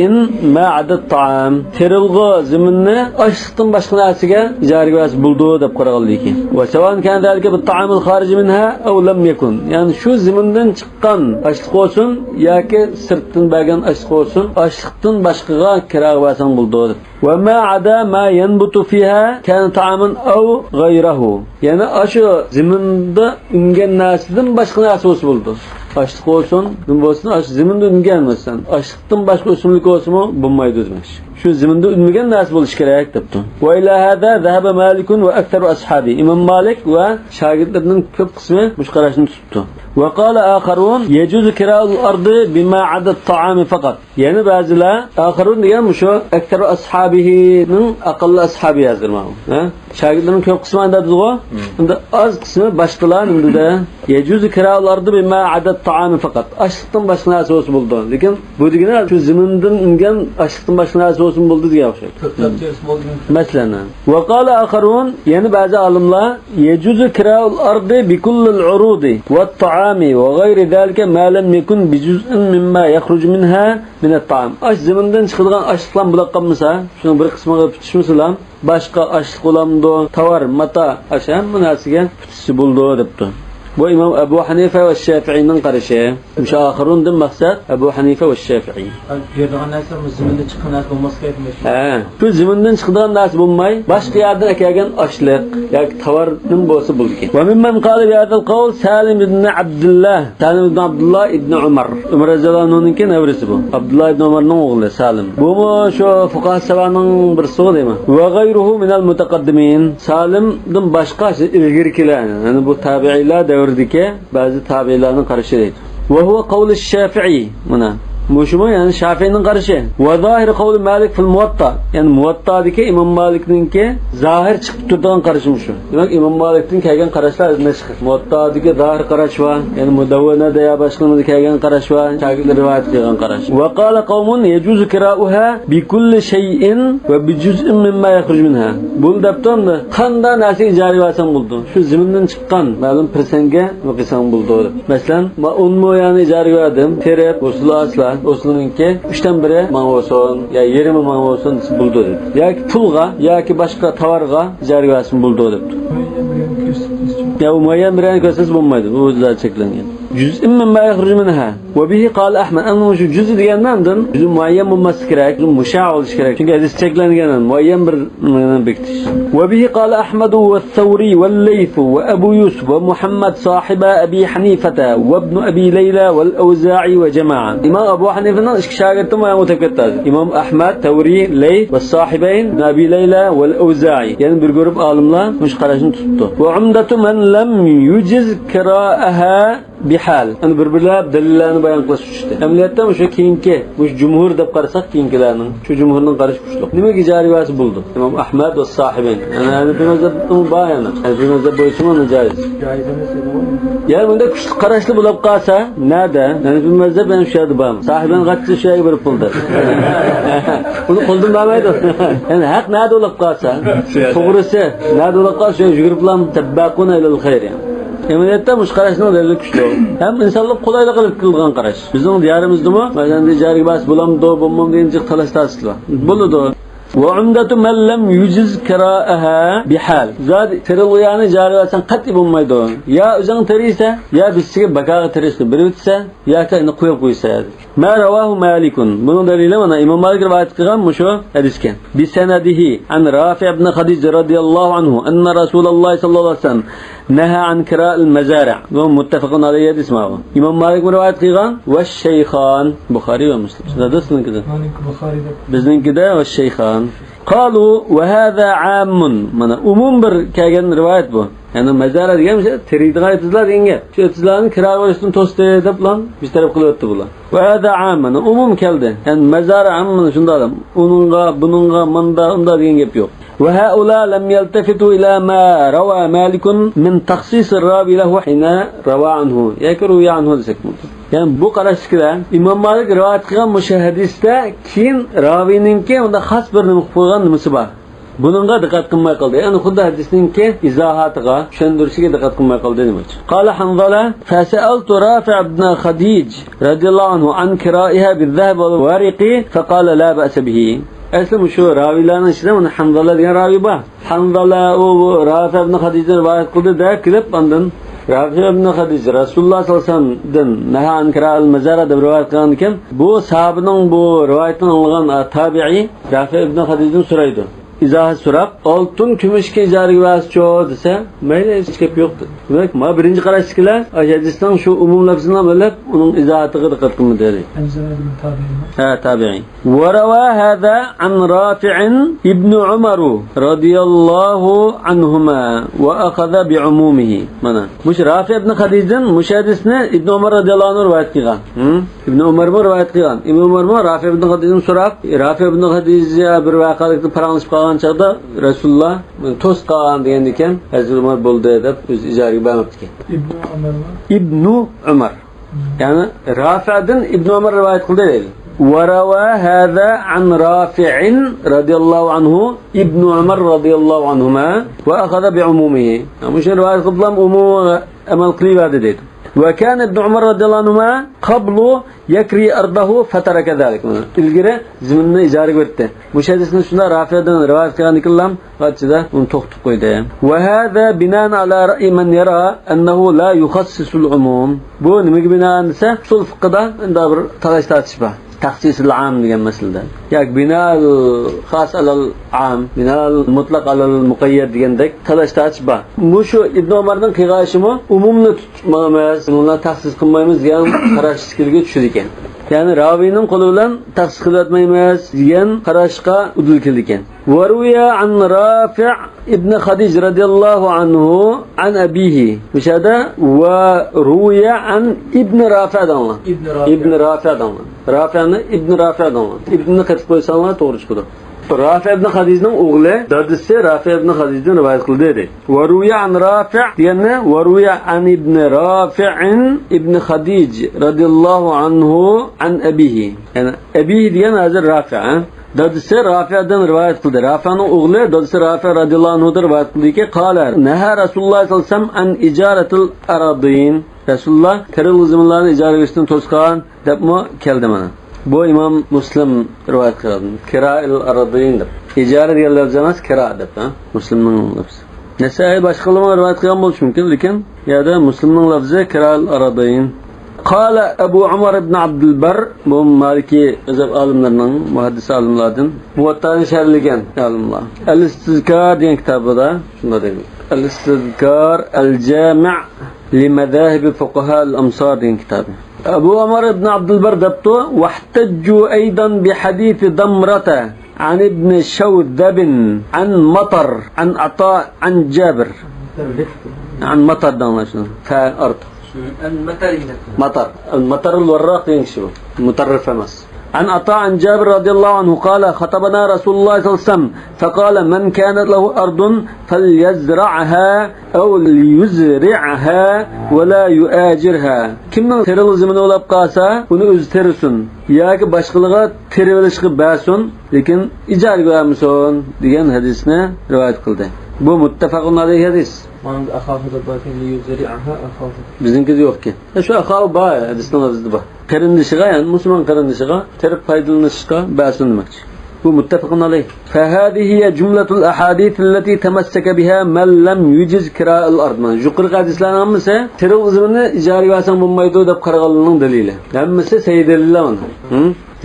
ما عدا الطعام. تېرىلغۇ زېمىننى ئاشلىقتىن باشقا نەرسىگە ئىجارىگە بەرسە بولىدۇ دەپ قارىغانلىكى. وسواء كان ذلك بالطعام الخارج منها أو لم يكن. يەنى شۇ زېمىندىن چىققان ئاشلىق بولسۇن ياكى سىرتتىن بەرگەن ئاشلىق بولسۇن، ئاشلىقتىن باشقىغا كىراغا بەرسەڭ بولىدۇ دەپ. وما عدا ما ينبت فيها كان طعاما أو غيره. يەنى ئاشۇ زېمىندا ئۈنگەن نەرسىدىن باشقا نەرسە بولسا بولىدۇ. ئاشلىق بولسۇن، نېمە بولسۇن، ئاشۇ زېمىندا ئۈنگەن مەسىلەن، ئاشلىقتىن باشقا ئۆسۈملۈك بولسىمۇ بولمايدۇ دېمەكچى. شۇ زېمىندا ئۈنمىگەن نەرسە بولۇشى كېرەك دەپتۇ. وإلى هذا ذهب مالك وأكثر أصحابه. ئىمام مالىك ۋە شاگىرتلىرىنىڭ كۆپ قىسمى مۇشۇ قاراشنى تۇتۇپتۇ. وقال آخرون يجوز كراء الأرض بما عدا الطعام فقط. يەنە بەزىلەر، ئاخىرۇن دېگەن مۇشۇ ئەكسەر ئەسھابىھىنىڭ ئەقەللى ئەسھابى ھازىر ماۋۇ. ھە؟ شاگىرتلىرىنىڭ كۆپ قىسمى ئانداق دېدىغۇ. ئەمدى ئاز قىسمى باشقىلار نېمە دېدى؟ يەجۇزۇ كىراءۇل ئارضى بىما ئەدەت تائامى پەقەت. ئاشلىقتىن باشقا نەرسە بولسا بولىدۇ. لېكىن بۇ دېگىنى شۇ زېمىندىن ئۈنگەن ئاشلىقتىن باشقا نەرسە بولسىمۇ بولىدۇ دېگەن ئوخشايدۇ. كۆپلەپ تېرىسا بولدىمۇ؟ مەسىلەن. ھە. وقال آخرون، يەنە بەزى ئالىملار، يجوز كراء الأرض بكل العروض والطعام وغير ذلك ما لم يكن بجزء مما يخرج منها من الطعام. ئاش زېمىندىن چىقىدىغان ئاشلىقلار بولاپ قالمىسا، شۇنىڭ بىر قىسمىغا پۈتۈشمىسىلا، باشقا ئاشلىق بولامدۇ، تاۋار، ماتا، ئاشۇ ھەممە نەرسىگە پۈتۈشسە بولىدۇ دەپتۇ. بۇ ئىمام ئەبۇ ھەنىفە ۋە شەفىئىنىڭ قارىشى. مۇشۇ ئاخىرۇندىن مەقسەت ئەبۇ ھەنىفە ۋە شەفىئى. بېرىدىغان نەرسە زېمىندىن چىققان نەرسە بولماسلىقى ئېيتمايسىز. ھە، شۇ زېمىندىن چىقىدىغان نەرسە بولماي، باشقا يەردىن ئەكەلگەن ئاشلىق ياكى تاۋار نېمە بولسا بولىدىكەن. وممن قال بهذا القول سالم بن عبد الله. سالىم ئىبن ئابدۇللا ئىبن ئۆمەر. ئۆمەر رەزىياللاھۇ ئەنھۇنىڭكى نەۋرىسى بۇ. ئابدۇللا ئىبن ئۆمەرنىڭ ئوغلى سالىم. بۇمۇ شۇ فۇقاھا سەۋەنىڭ بىرسىغۇ دەيمەن. وغيره من المتقدمين. سالىمدىن باشقا ئىلگىرىكىلەر، يەنى بۇ تابىئىيلار دەۋرىدىكى بەزى تابىئىيلارنىڭ قارىشى دەيدۇ. وهو قول الشافعي. مانا مۇشۇمۇ يەنى شافىئىنىڭ قارىشى. وظاهر قول مالك في الموطأ. يەنى مۇۋەتتادىكى ئىمام مالىكنىڭكى زاھىر چىقىپ تۇرىدىغان قارىشى مۇشۇ. دېمەك، ئىمام مالىكتىن كەلگەن قاراشلار نەشخ. مۇۋەتتادىكى زاھىر قاراش بار، يەنى مۇدەۋۋەنەدە يا باشقىلاردا كەلگەن قاراش بار، شاگىرتلار رىۋايەت قىلغان قاراش. وقال قوم يجوز كراؤها بكل شيء وبجزء مما يخرج منها. بۇنى دەپتۇ ئەمدى، قانداق نەرسە ئىجارىگە بەرسەڭ بولىدۇ. شۇ زېمىندىن چىققان مەلۇم پىرسەنتكە قىلساڭ بولىدۇ دەپ. مەسىلەن، مەن ئون مو يەرنى ئىجارىگە بەردىم، تېرىپ، ھوسۇل ئاسلا، ھوسۇلنىڭكى ئۈچتىن بىرى ماڭا بولسۇن، يا يېرىمى ماڭا بولسۇن دېسە بولىدۇ دەپ. ياكى پۇلغا، ياكى باشقا تاۋارغا ئىجارىگە بەرسىمۇ بولىدۇ دەپتۇ. يا ئۇ مۇئەييەن بىر يەرنى كۆرسىتسە بولمايدۇ، ئۇ زادى چەكلەنگەن. جزء مما يخرج منها. وبه قال أحمد. ئەمما شۇ جزء دېگەن نەدىن؟ جزء مۇئەييەن بولماسلىقى كېرەك، جزء مۇشاع بولۇشى كېرەك. چۈنكى ھەدىس چەكلەنگەن، مۇئەييەن بىر نېمىنى بېكىتىش. وبه قال أحمد والثوري والليث وأبو يوسف ومحمد صاحبا أبي حنيفة وابن أبي ليلى والأوزاعي وجماعة. ئىمام ئەبۇ ھەنىفىنىڭ ئىككى شاگىرتى مۇئەييەن بولۇپ كەتتى ھازىر. ئىمام ئەھمەد، تەۋرى، لەيس، والصاحبين، ابن أبي ليلى والأوزاعي. يەنە بىر گۇرۇپپا ئالىملار مۇشۇ قاراشنى تۇتۇپتۇ. وعمدة من لم يجز كراءها بحال. ئەنە بىر-بىرلەپ دەلىللەرنى بايان قىلىش چۈشتى. ئەمەلىيەتتە مۇشۇ كېيىنكى، مۇشۇ جۇمھۇر دەپ قارىساق، كېيىنكىلەرنىڭ، شۇ جۇمھۇرنىڭ قارىشى كۈچلۈك. نېمىگە ئىجارىگە بەرسە بولىدۇ؟ ئىمام ئەھمەد ۋە ساھىبەين. يەنى ھەنىفىي مەزھەپنىڭ بار يەنە. ھەنىفىي مەزھەپ بويىچە مۇنۇ جايىز. يەنى بۇنداق كۈچلۈك قاراشلىق بولۇپ قالسا، نەدە؟ ھەنىفىي مەزھەپ يەنە شۇ يەردە بارمۇ؟ ساھىبەين قاچسا شۇ يەرگە بېرىپ بولدى. ئۇنى قولدىن بەرمەيدۇ. يەنى ھەق نەدە بولۇپ قالسا، توغرىسى نەدە بولۇپ قالسا، شۇ يەرگە يۈگۈرۈپلا تەبباقۇن ئىلەل خەير يەنى. ئەمەلىيەتتە مۇشۇ قاراشنىڭ دەلىلى كۈچلۈك. ھەم ئىنسانلار قولايلىق قىلىپ قىلغان قاراش. بىزنىڭ دىيارىمىزدىمۇ، مەسىلەن، ئىجارىگە بەرسە بولامدۇ، بولمامدۇ دېگەن جىق تالاش-تارتىشلار بولىدۇ. وعمدة من لم يجز كراءها بحال. زادى تېرىلغۇ يەرنى ئىجارىگە بەرسەڭ قەتئىي بولمايدۇ. يا ئۆزۈڭ تېرىيسەن، يا بىرسىگە باكاغا تېرىشنى بېرىۋېتىسەن، ياكى ئۇنى قويۇپ قويىسەن. ما رواه مالك. بۇنىڭ دەلىلى مانا ئىمام مالىك رىۋايەت قىلغان مۇشۇ ھەدىسكەن. بسنده عن رافع بن خديج رضي الله عنه أن رسول الله صلى الله عليه وسلم نهى عن كراء المزارع. بۇ مۇتتەپەقۇن ئەلەيھى ھەدىس ماۋۇ. ئىمام مالىك رىۋايەت قىلغان، والشيخان، بۇخارىي ۋە مۇسلىم. سىلەردە سىلىڭكىدە؟ مالىك بۇخارىيدا. بىزنىڭكىدە والشيخان. قالوا وهذا عام. مانا ئومۇم بىر كەلگەن رىۋايەت بۇ. يەنى مەزارە دېگەن مۇشۇ تېرىيدىغان ئېتىزلار دېگەن گەپ. شۇ ئېتىزلارنى كىراغا بېرىشتىن توستى دەپلا بىر تەرەپ قىلىۋەتتى بۇلار. وهذا عام، مانا ئومۇم كەلدى. يەنى مەزارە ھەممىنى شۇنداق ئۇنىڭغا، بۇنىڭغا، ماندا، ئۇندا دېگەن گەپ يوق. وهؤلاء لم يلتفتوا إلى ما روى مالك من تخصيص الراوي له حين روى عنه ياكى روي عنه دېسەك بولىدۇ. يەنى بۇ قاراشتىكىلەر ئىمام مالىك رىۋايەت قىلغان مۇشۇ ھەدىستە كېيىن راۋىينىڭكى ئۇنداق خاس بىر نېمە قىلىپ قويغان نېمىسى بار. بۇنىڭغا دىققەت قىلماي قالدى. يەنى خۇددى ھەدىسنىڭكى ئىزاھاتىغا، چۈشەندۈرۈشىگە دىققەت قىلماي قالدى دېمەكچى. قال حنظلة فسألت رافع بن خديج رضي الله عنه عن كرائها بالذهب والورق فقال لا بأس به. ئەسلى مۇشۇ راۋىيلارنىڭ ئىچىدە مانا ھەنزالە دېگەن راۋىي بار. ھەنزالە ئۇ، ئۇ رافىئ ئىبن خەدىجدىن رىۋايەت قىلدى دەپ كېلىپ، ئاندىن رافىئ ئىبن خەدىج رەسۇلۇللاھ سەللەللاھۇ ئەلەيھى ۋەسەللەمدىن نەھا ئەن كىرائىل مەزارە دەپ رىۋايەت قىلغان ئىكەن، بۇ ساھابىنىڭ بۇ رىۋايىتىنى ئاڭلىغان، ئە، تابىئىي رافىئ ئىبن خەدىجدىن سورايدۇ. ئىزاھەت سوراپ، ئالتۇن كۈمۈشكە ئىجارىگە بەرسىچۇ دېسە، مەيلى، ھېچ گەپ يوق دېدى. دېمەك، ما بىرىنچى قاراشتىكىلەر ئاشۇ ھەدىسنىڭ شۇ ئومۇم لەپزىنى ئېلىپ، ئۇنىڭ ئىزاھاتىغا دىققەت قىلمىدى. ھەنزالە بىن تابىئىي. ھە، تابىئىي. وروى هذا عن رافع ابن عمر رضي الله عنهما وأخذ بعمومه. مانا مۇشۇ رافىئ ئىبن خەدىجدىن مۇشۇ ھەدىسنى ئىبن ئۇمەر رەزىياللاھۇ ئەنھۇ رىۋايەت قىلغان. ھە؟ ئىبن ئۇمەرمۇ رىۋايەت قىلغان. ئىبن ئۇمەرمۇ رافىئ ئىبن خەدىجدىن سوراپ، رافىئ ئىبن خەدىج بىر ۋەقەلىكتە پاراڭلىشىپ قالغان چاغدا رەسۇلۇللاھ توسقان دېگەندىكىن، ھەزرىتى ئۇمەر بولدى دەپ ئۆزى ئىجارىگە بەرمەپتىكەن. ئىبن ئۇمەرمۇ؟ ئىبن ئۇمەر. يەنى رافىئدىن ئىبن ئۇمەر رىۋايەت قىلدى دەيدۇ. وروى هذا عن رافع رضي الله عنه ابن عمر رضي الله عنهما وأخذ بعمومه. مۇشۇنى رىۋايەت قىلىپلا ئومۇمىغا ئەمەل قىلىۋەردى دەيدۇ. وكان ابن عمر رضي الله عنهما قبل يكري أرضه فترك ذلك. ئىلگىرى زېمىنىنى ئىجارىگە بېرىپتى. مۇشۇ ھەدىسنى شۇنداق رافىئدىن رىۋايەت قىلغاندىكىنلا ئىچىدە ئۇنى توختىتىپ قويدى. وهذا بناء على رأي من يرى أنه لا يخصص العموم. بۇ نېمىگە بىنائەن دېسە، ئۇسۇل فىقىدا ئەندى بىر تالاش-تارتىش بار. تەخسىسۇل ئام دېگەن مەسىلىدە. ياكى بىنائۇل خاس ئەلەل ئام، بىنائۇل مۇتلەق ئەلەل مۇقەييەد دېگەندەك تالاش-تارتىش بار. مۇشۇ ئىبن ئۇمەرنىڭ قىلغان ئىشىمۇ ئومۇمنى تۇتۇپ ماڭىمىز، بۇنى تەخسىس قىلمايمىز دېگەن قاراشتىكىلىگە چۈشىدىكەن. يەنى راۋىينىڭ قولى بىلەن تەخسىس قىلىۋەتمەيمىز دېگەن قاراشقا ئۇدۇل كېلىدىكەن. وروي عن رافع ابن خديج رضي الله عنه عن أبيه. مۇشۇ يەردە وروي عن ابن رافع دەڭلار. ئىبن رافىئ. ئىبن رافىئ دەڭلار. رافىئنى ئىبن رافىئ دەڭلار. ئىبننى قېتىپ قويساڭلار توغرا چىقىدۇ. رافىئ ئىبن خەدىجنىڭ ئوغلى، دادىسى رافىئ ئىبن خەدىجدىن رىۋايەت قىلدى دەيدۇ. وروي عن رافع دېگەننى وروي عن ابن رافع ابن خديج رضي الله عنه عن أبيه. يەنى ئەبىھ دېگەن ھازىر رافىئ، ھە؟ دادىسى رافىئدىن رىۋايەت قىلدى. رافىئنىڭ ئوغلى دادىسى رافىئ رەزىياللاھۇ ئەنھۇدىن رىۋايەت قىلدىكى، قال نهى رسول الله صلى الله عليه وسلم عن إجارة الأراضين. رەسۇلۇللاھ تېرىلغۇ زېمىنلارنى ئىجارىگە بېرىشتىن توسقان دەپمۇ كەلدى مانا. بۇ ئىمام مۇسلىم رىۋايەت قىلغان. كرائىل ئارادىين دەپ. ئىجارە دېگەن لەپزى ئەمەس، كىرا دەپ، ھە؟ مۇسلىمنىڭ لەپزى. نەسائىي باشقىلىرىمۇ رىۋايەت قىلغان بولۇشى مۇمكىن، لېكىن يەردە مۇسلىمنىڭ لەپزى كرائىل ئارادىين. قال أبو عمر بن عبد البر، بۇ مالىكىي مەزھەپ ئالىملىرىنىڭ، مۇھەددىس ئالىملاردىن، مۇۋەتتانى شەرھلىگەن ئالىملار. ئەل ئىستىزكار دېگەن كىتابىدا شۇنداق دەيدۇ. ئەل ئىستىزكار، ئەل جامىئ لىمەزاھىبى فۇقەھائىل ئەمسار دېگەن كىتابى. ئەبۇ ئۆمەر ئىبن ئابدۇلبەر دەپتۇ، واحتجوا أيضا بحديث ضمرة عن ابن شوذب عن مطر عن عطاء عن جابر. عن مطر دەڭلار شۇنى. فە ئارتۇق. مەتەر. مەتەر. مەتەر الورراق دېگەن كىشى بۇ. مۇتەررىف ئەمەس. عن عطاء عن جابر رضي الله عنه قال خطبنا رسول الله صلى الله عليه وسلم فقال من كانت له أرض فليزرعها أو ليزرعها ولا يؤاجرها. كىمنىڭ تېرىلغۇ زېمىنى بولاپ قالسا، ئۇنى ئۆزى تېرىسۇن ياكى باشقىلارغا تېرىۋېلىشقا بەرسۇن، لېكىن ئىجارىگە بەرمىسۇن دېگەن ھەدىسنى رىۋايەت قىلدى. بۇ مۇتتەپەقۇن ئەلەيھى ھەدىس. مانا ئەخافۇ دەپ باركەن، لىيۇزرىئەھا ئەخافۇ. بىزنىڭكىدە يوقكەن. ئە، شۇ ئەخاۋۇ بار، ھەدىسنىڭ ئۆزىدە بار. قېرىندىشىغا، يەنى مۇسۇلمان قېرىندىشىغا تېرىپ پايدىلىنىشقا بەرسۇن دېمەكچى. بۇ مۇتتەپەقۇن ئەلەيھ. فهذه هي جملة الأحاديث التي تمسك بها من لم يجز كراء الأرض. مانا يۇقىرىقى ھەدىسلەرنىڭ ھەممىسى تېرىلغۇ زېمىننى ئىجارىگە بەرسەڭ بولمايدۇ دەپ قارىغانلىرىنىڭ دەلىلى. ھەممىسى سەھىھ دەلىللەر مانا. ھە؟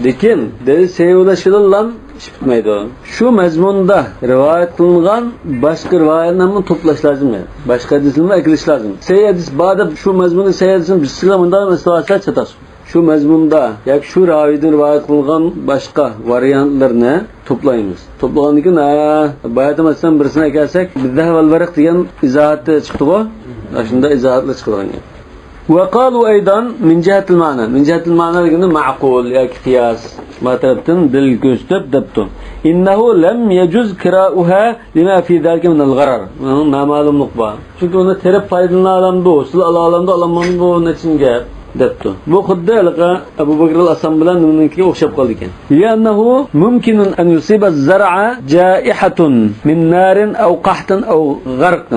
لېكىن دەلىل سەھىھ بولۇشىدىنلا ئىش پۈتمەيدۇ. شۇ مەزمۇندا رىۋايەت قىلىنغان باشقا رىۋايەتلەرنى توپلاش لازىم. باشقا ھەدىسلەرنى ئەكېلىش لازىم. سەھىھ ھەدىس بار دەپ شۇ مەزمۇندا سەھىھ ھەدىسنى بىر سىلەر مۇنداق ئىستىۋالسا چاتاش. شۇ مەزمۇندا ياكى شۇ راۋىدىن رىۋايەت قىلىنغان باشقا ۋارىيانتلىرىنى توپلايمىز. توپلىغاندىن كېيىن، ھە، بايىقى مەسىلەن بىرسىنى ئەكەلسەك، بالذهب والورق دېگەن ئىزاھاتى چىقتىغۇ؟ ئاشۇنداق ئىزاھاتلار چىقىدىغان گەپ. وقالوا أيضا من جهة المعنى. من جهة المعنى دېگىنى مەقۇل ياكى قىياس. ما تەرەپتىن دەلىل كۆرسىتىپ دەپتۇ. إنه لم يجز كراؤها لما في ذلك من الغرر. ئۇنىڭ نامەلۇملۇق بار. چۈنكى ئۇنى تېرىپ پايدىلىنالامدۇ، ھوسۇل ئالالامدۇ، ئالالمامدۇ، بۇ نەچچىنچى گەپ. دەپتۇ. بۇ خۇددى ھېلىقى ئەبۇ بەكرىل ئەسلەم بىلەن نېمىنىڭكىگە ئوخشاپ قالىدىكەن. لأنه ممكن أن يصيب الزرع جائحة من نار أو قحط أو غرق.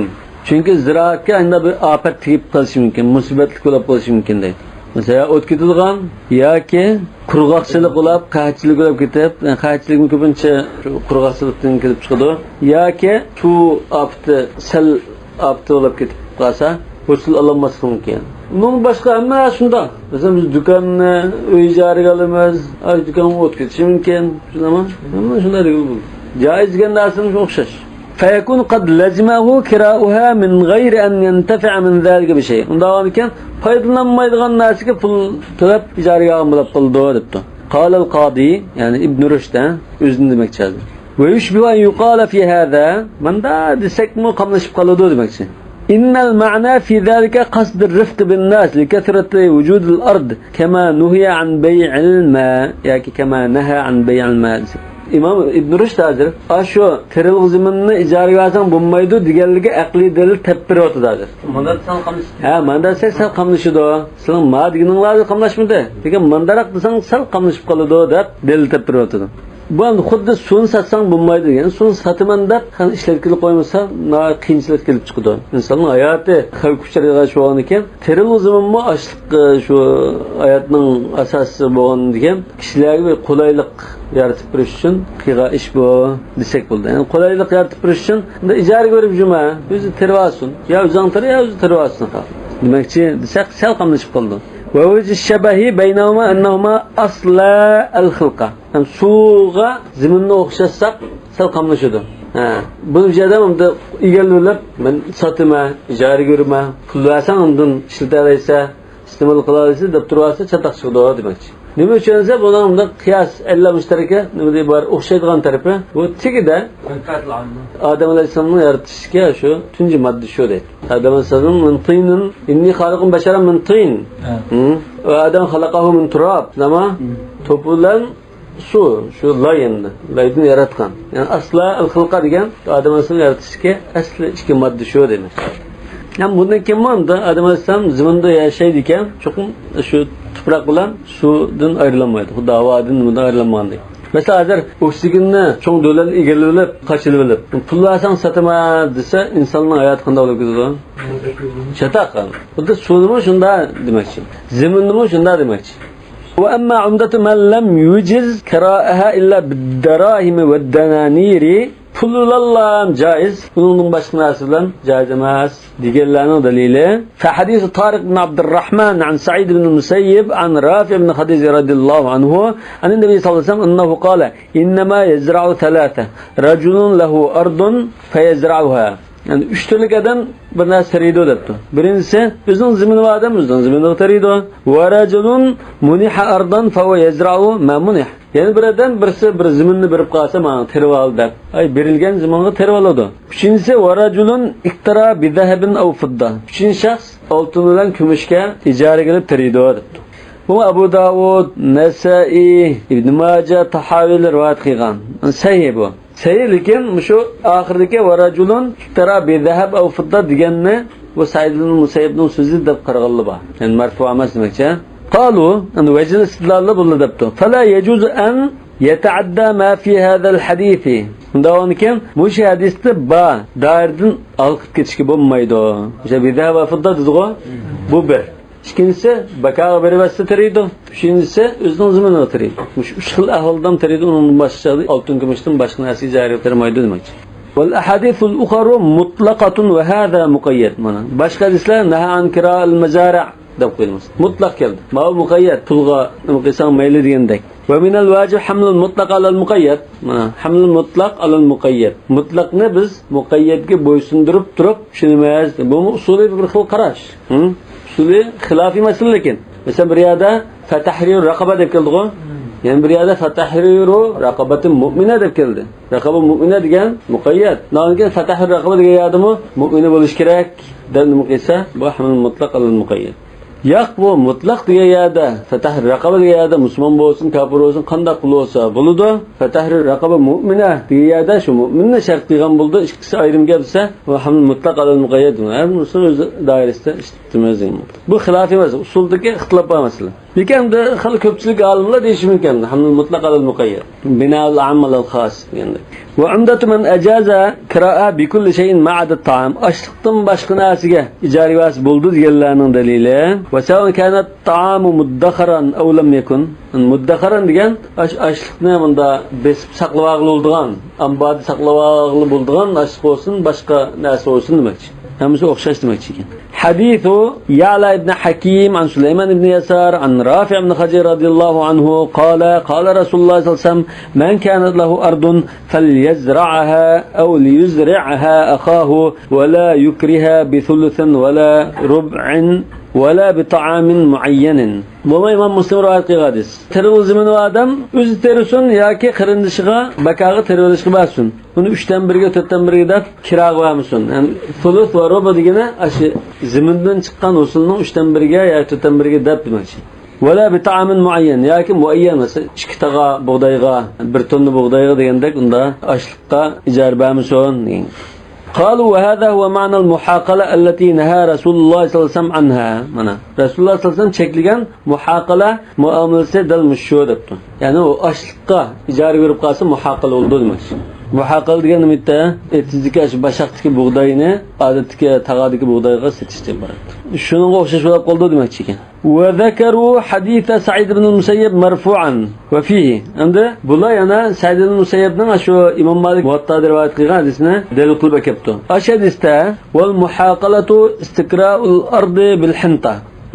چۈنكى زىرائەتكە ئانداق بىر ئاپەت تېگىپ قېلىشى مۇمكىن، مۇسىبەتلىك بولۇپ قېلىشى مۇمكىن دەيدۇ. مەسىلەن، ئوت كېتىدىغان ياكى قۇرغاقچىلىق بولۇپ، قەھەتچىلىك بولۇپ كېتىپ، قەھەتچىلىكمۇ كۆپىنچە شۇ قۇرغاقچىلىقتىن كېلىپ چىقىدۇ. ياكى سۇ ئاپىتى، سەل ئاپىتى بولۇپ كېتىپ قالسا، ھوسۇل ئالالماسلىقى مۇمكىن. ئۇنىڭ باشقا ھەممە شۇنداق. مەسىلەن، بىز دۇكاننى ئۆي ئىجارىگە ئالىمىز، ئاي دۇكانغا ئوت كېتىشى مۇمكىن. شۇنداقمۇ؟ ھەممە شۇنداق دېگىلى بولىدۇ. جائىز دېگەن نەرسىمۇ شۇ ئوخشاش. فيكون قد لزمه كراؤها من غير أن ينتفع من ذلك بشيء. ئۇنداق بولغاندىكىن پايدىلانمايدىغان نەرسىگە پۇل تۆلەپ ئىجارىگە ئالغان بولۇپ قالىدۇ دەپتۇ. قال القاضي، يەنى ئىبن رۇشد، ھە، ئۆزىنى دېمەكچى ھازىر. ويشبه أن يقال في هذا، ماندا دېسەكمۇ قاملىشىپ قالىدۇ دېمەكچى. إن المعنى في ذلك قصد الرفق بالناس لكثرة وجود الأرض كما نهي عن بيع الماء ياكى كما نهى عن بيع الماء. ئىمام ئىبن رۇشد ھازىر، ئاشۇ تېرىلغۇ زېمىننى ئىجارىگە ئالساڭ بولمايدۇ دېگەنلىكى ئەقلىي دەلىل تېپىپ بېرىۋاتىدۇ ھازىر. مانا سەل قاملىشىدۇ. ھە، مانا سەل، سەل قاملىشىدۇ. سىلەر ما دېگىنىڭلار قاملاشمىدى. لېكىن مانداراق دېسەڭ سەل قاملىشىپ قالىدۇ دەپ دەلىل تېپىپ بېرىۋاتىدۇ. بۇ ئەمدى خۇددى سۇنى ساتساڭ بولمايدۇ دېگەن، سۇنى ساتىمەن دەپ، قېنى ئىشلەتكىلى قويمىسا، ناھايىتى قىيىنچىلىق كېلىپ چىقىدۇ. ئىنساننىڭ ھاياتى خەۋپ ئۇچرىغان شۇ بولغاندىكىن، تېرىلغۇ زېمىنمۇ ئاشلىق، شۇ ھاياتنىڭ ئاساسى بولغاندىكىن، كىشىلەرگە بىر قولايلىق يارىتىپ بېرىش ئۈچۈن قىلغان ئىش بۇ دېسەك بولىدۇ. يەنى قولايلىق يارىتىپ بېرىش ئۈچۈن، ئىجارىگە بېرىپ يۈرمە، ئۆزى تېرىۋالسۇن. يا ئۆزۈڭ تېرە، يا ئۆزى تېرىۋالسۇن. دېمەكچى دېسەك، سەل قاملىشىپ قالىدۇ. ووجه الشبه بينهما أنهما أصلا الخلقة. ھەم سۇغا زېمىننى ئوخشاتساق سەل قاملىشىدۇ. ھە. بۇنى بىر ئادەم ئەمدى ئىگىلىۋېلىپ، مەن ساتىمەن، ئىجارىگە بېرىمەن، پۇل بەرسەڭ ئاندىن ئىشلىتەلەيسەن، ئىستېمال قىلالايسەن دەپ تۇرۇۋالسا چاتاق چىقىدۇ دېمەكچى. نېمە ئۈچۈن دېسە، بۇنىڭ بۇنداق قىياس ئەللە مۇشتەرىكە نېمىدە بار ئوخشايدىغان تەرىپى، بۇ تېگىدە ئادەم ئەلەيھىسسالامنىڭ يارىتىشىدىكى شۇ تۇنجى ماددا شۇ دەيدۇ. ئادەم ئەلەيھىسسالام من طين، إني خالق بشرا من طين. ھە. ھە؟ وآدم خلقه من تراب. نېمە؟ ھە. توپا بىلەن سۇ، شۇ لاي ئەمدى. لايدىن ياراتقان. يەنى ئەسلا ئەل خىلقا دېگەن ئادەم ئەلەيھىسسالام يارىتىشتىكى ئەسلى ئىككى ماددا شۇ دېمەك. ھەم بۇندىن كېيىن ئەمدى ئادەم ئەلەيھىسسالام زېمىندا ياشايدىكەن، چوقۇم شۇ تۇپراق بىلەن سۇدىن ئايرىلالمايدۇ. خۇددى ھاۋادىن، نېمىدىن ئايرىلالمىغاندەك. مەسىلەن، ھازىر ئوكسىگېننى چوڭ دۆلەت ئىگىلىۋېلىپ، قاچىلىۋېلىپ، پۇل بەرسەڭ ساتىمەن دېسە، ئىنساننىڭ ھاياتى قانداق بولۇپ كېتىدۇ؟ چاتاق. خۇددى سۇنىمۇ شۇنداق دېمەكچى. زېمىننىمۇ شۇنداق دېمەكچى. وأما عمدة من لم يجز كراؤها إلا بالدراهم والدنانير، پۇل بىلەنلا جائىز، ئۇنىڭدىن باشقا نەرسە بىلەن جائىز ئەمەس دېگەنلەرنىڭ دەلىلى، فحديث طارق بن عبد الرحمن عن سعيد بن المسيب عن رافع بن خديج رضي الله عنه عن النبي صلى الله عليه وسلم أنه قال: إنما يزرع ثلاثة، رجل له أرض فيزرعها. يەنى ئۈچ تۈرلۈك ئادەم بىر نەرسە تېرىيدۇ دەپتۇ. بىرىنچىسى، ئۆزىنىڭ زېمىنى بار ئادەم ئۆزىنىڭ زېمىنىغا تېرىيدۇ. ورجل منح أرضا فهو يزرع ما منح. يەنە بىر ئادەم، بىرسى بىر زېمىننى بېرىپ قالسا، ماڭا تېرىۋال دەپ، ئاي، بېرىلگەن زېمىنغا تېرىۋالىدۇ. ئۈچىنچىسى، ورجل اكترى بذهب أو فضة. ئۈچىنچى شەخس ئالتۇن بىلەن كۈمۈشكە ئىجارىگە ئېلىپ تېرىيدۇ دەپتۇ. بۇ ئەبۇ داۋۇد، نەسائىي، ئىبن ماجە، تاھاۋىلەر رىۋايەت قىلغان. سەھىھ بۇ. سەھىھ، لېكىن مۇشۇ ئاخىرىدىكى ورجل اكترى بذهب أو فضة دېگەننى بۇ سەئىد ئىبن مۇسەييىبنىڭ سۆزى دەپ قارىغانلار بار. يەنى مەرفۇ ئەمەس دېمەكچى. قالۇ، يەنى ۋەجھىل ئىستىدلالى بۇنداق دەپتۇ. فلا يجوز أن يتعدى ما في هذا الحديث. شۇنداق بولغاندىكىن مۇشۇ ھەدىستە بار دائىرىدىن ھالقىپ كېتىشكە بولمايدۇ. مۇشۇ بذهب وفضة دېدىغۇ، بۇ بىر. ئىككىنچىسى، بەكاغا بېرىۋەتسە تېرىيدۇ. ئۈچىنچىسى، ئۆزىنىڭ زېمىنىغا تېرىيدۇ. مۇشۇ ئۈچ خىل ئەھۋالدىن تېرىيدۇ، ئۇنىڭدىن باشقا ئالتۇن كۈمۈشتىن باشقا نەرسىگە جارى تېرىمايدۇ دېمەكچى. والأحاديث الأخر مطلقة وهذا مقيد. مانا، باشقا ھەدىسلەر نهى عن كراء المزارع دەپ قويىمىز. مۇتلەق كەلدى. ماۋۇ مۇقەييەت، پۇلغا نېمە قىلساڭ مەيلى دېگەندەك. ومن الواجب حمل المطلق على المقيد. مانا، حمل المطلق على المقيد. مۇتلەقنى بىز مۇقەييەتكە بويسۇندۇرۇپ تۇرۇپ چۈشىنىمىز. بۇمۇ ئۇسۇلىي بىر خىل قاراش. ھە؟ ئۇسۇلىي خىلاپىي مەسىلە لېكىن. مەسىلەن، بىر يەردە فتحرير رقبة دەپ كەلدىغۇ. يەنە بىر يەردە فتحرير رقبة مؤمنة دەپ كەلدى. رقبة مؤمنة دېگەن مۇقەييەت. ئاندىن كېيىن فتحرير رقبة دېگەن يەردىمۇ مۇئمىنە بولۇش كېرەك دەپ نېمە قىلسا، بۇ حمل المطلق على المقيد. ياق، بۇ مۇتلەق دېگەن يەردە، فتح رەقەبە دېگەن يەردە مۇسۇلمان بولسۇن، كاپىر بولسۇن، قانداق پۇل بولسا بولىدۇ. فتح رەقەبە مۇئمىنە دېگەن يەردە شۇ مۇئمىننى شەرت قىلغان بولىدۇ. ئىككىسى ئايرىم گەپ دېسە، بۇ ھەمل مۇتلەق ئەلەل مۇقەييەت، ھەممىسى ئۆز دائىرىسىدە ئىشلىتىمىز دېگەن بولىدۇ. بۇ خىلاپى ئەمەس، ئۇسۇلدىكى ئىختىلاپ بار مەسىلە. لېكىن ئەمدى خېلى كۆپچىلىك ئالىملار دېيىشى مۇمكىن، ھەمل مۇتلەق ئەلەل مۇقەييەت، بىنائۇل ئام ئەلەل خاس دېگەندەك. وعمدة من أجاز كراء بكل شيء ما عدا الطعام. ئاشلىقتىن باشقا نەرسىگە ئىجارىگە بەرسە بولىدۇ دېگەنلەرنىڭ دەلىلى، وسواء كان الطعام مدخرا أو لم يكن. مۇددەخەرەن دېگەن ئاش-، ئاشلىقنى مۇندا بېسىپ ساقلىۋالغىلى بولىدىغان، ئامباردا ساقلىۋالغىلى بولىدىغان ئاشلىق بولسۇن، باشقا نەرسە بولسۇن دېمەكچى. ھەممىسى ئوخشاش دېمەكچى ئىكەن. حديث يعلى بن حكيم عن سليمان بن يسار عن رافع بن خديج رضي الله عنه قال، قال رسول الله صلى الله عليه وسلم: من كانت له أرض فليزرعها أو ليزرعها أخاه ولا يكره بثلث ولا ربع ولا بطعام معين. بۇمۇ ئىمام مۇسلىم رىۋايەت قىلغان ھەدىس. تېرىلغۇ زېمىنى بار ئادەم ئۆزى تېرىسۇن ياكى قېرىندىشىغا بەكاغا تېرىۋېلىشقا بەرسۇن. بۇنى ئۈچتىن بىرىگە، تۆتتىن بىرىگە دەپ كىراغا بەرمىسۇن. يەنى سۇلۇس ۋە رۇبۇ دېگىنى ئاشۇ زېمىندىن چىققان ھوسۇلنىڭ ئۈچتىن بىرىگە ياكى تۆتتىن بىرىگە دەپ دېمەكچى. ۋەلا بىتائامىن مۇئەييەن، ياكى مۇئەييەن، مەسىلەن، ئىككى تاغا بۇغدايغا، بىر توننا بۇغدايغا دېگەندەك ئۇندا ئاشلىققا ئىجارە بەرمىسۇن دېگەن. قالوا وهذا هو معنى المحاقلة التي نهى رسول الله صلى الله عليه وسلم عنها. مانا، رەسۇلۇللاھ سەللەللاھۇ ئەلەيھى ۋەسەللەم چەكلىگەن مۇھاقىلە مۇئامىلىسى دەل مۇشۇ دەپتۇ. يەنى ئۇ ئاشلىققا ئىجارە بېرىپ قالسا مۇھاقىلە بولىدۇ دېمەكچى. مۇھاقىلە دېگەن نېمە؟ ئېتىزدىكى ئاشۇ باشاقتىكى بۇغداينى ئادەتتىكى تاغاردىكى بۇغدايغا سېتىشتىن ئىبارەت. شۇنىڭغا ئوخشاش بولۇپ قالىدۇ دېمەكچى ئىكەن. وذكروا حديث سعيد بن المسيب مرفوعا وفيه. ئەمدى بۇلار يەنە سەئىد ئىبن مۇسەييەبنىڭ شۇ ئىمام مالىك مۇۋەتتادا رىۋايەت قىلغان ھەدىسىنى دەلىل قىلىپ ئەكەپتۇ. ئاشۇ ھەدىستە، والمحاقلة استكراء الأرض بالحنطة.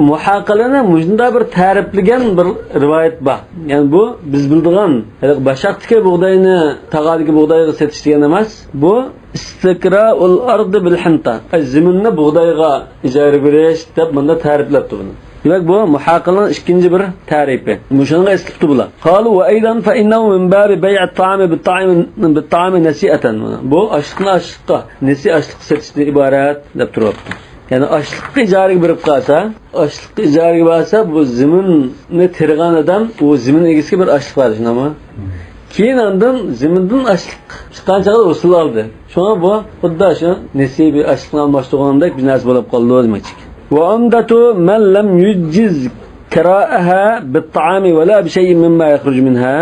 مۇھاقىلىنى مۇشۇنداق بىر تەرىپلىگەن بىر رىۋايەت بار. يەنى بۇ بىز بىلىدىغان ھېلىقى باشاقتىكى بۇغداينى تاغاردىكى بۇغدايغا سېتىش دېگەن ئەمەس. بۇ استكراء الأرض بالحنطة، ئەي، زېمىننى بۇغدايغا ئىجارە بېرىش دەپ مۇنداق تەرىپلەپتۇ بۇنى. دېمەك، بۇ مۇھاقىلنىڭ ئىككىنچى بىر تەرىپى. مۇشۇنىڭغا ئېسىلىپتۇ بۇلار. قالوا وأيضا فإنه من باب بيع الطعام بالطعام، بالطعام نسيئة. بۇ ئاشلىقنى ئاشلىققا، نەسىئە ئاشلىق سېتىشتىن ئىبارەت دەپ تۇرۇپتۇ. يەنى ئاشلىققا ئىجارىگە بېرىپ قالسا، ئاشلىققا ئىجارىگە بەرسە، بۇ زېمىننى تېرىغان ئادەم، ئۇ زېمىن ئىگىسىگە بىر ئاشلىق بەردى، شۇنداقمۇ؟ كېيىن ئاندىن زېمىندىن ئاشلىق چىققان چاغدا ھوسۇل ئالدى. شۇڭا بۇ خۇددى شۇ نەسىئە ئاشلىقنى ئالماشتۇرغاندەك بىر نەرسە بولۇپ قالىدۇ دېمەكچى. وعمدة من لم يجز كراءها بالطعام ولا بشيء مما يخرج منها.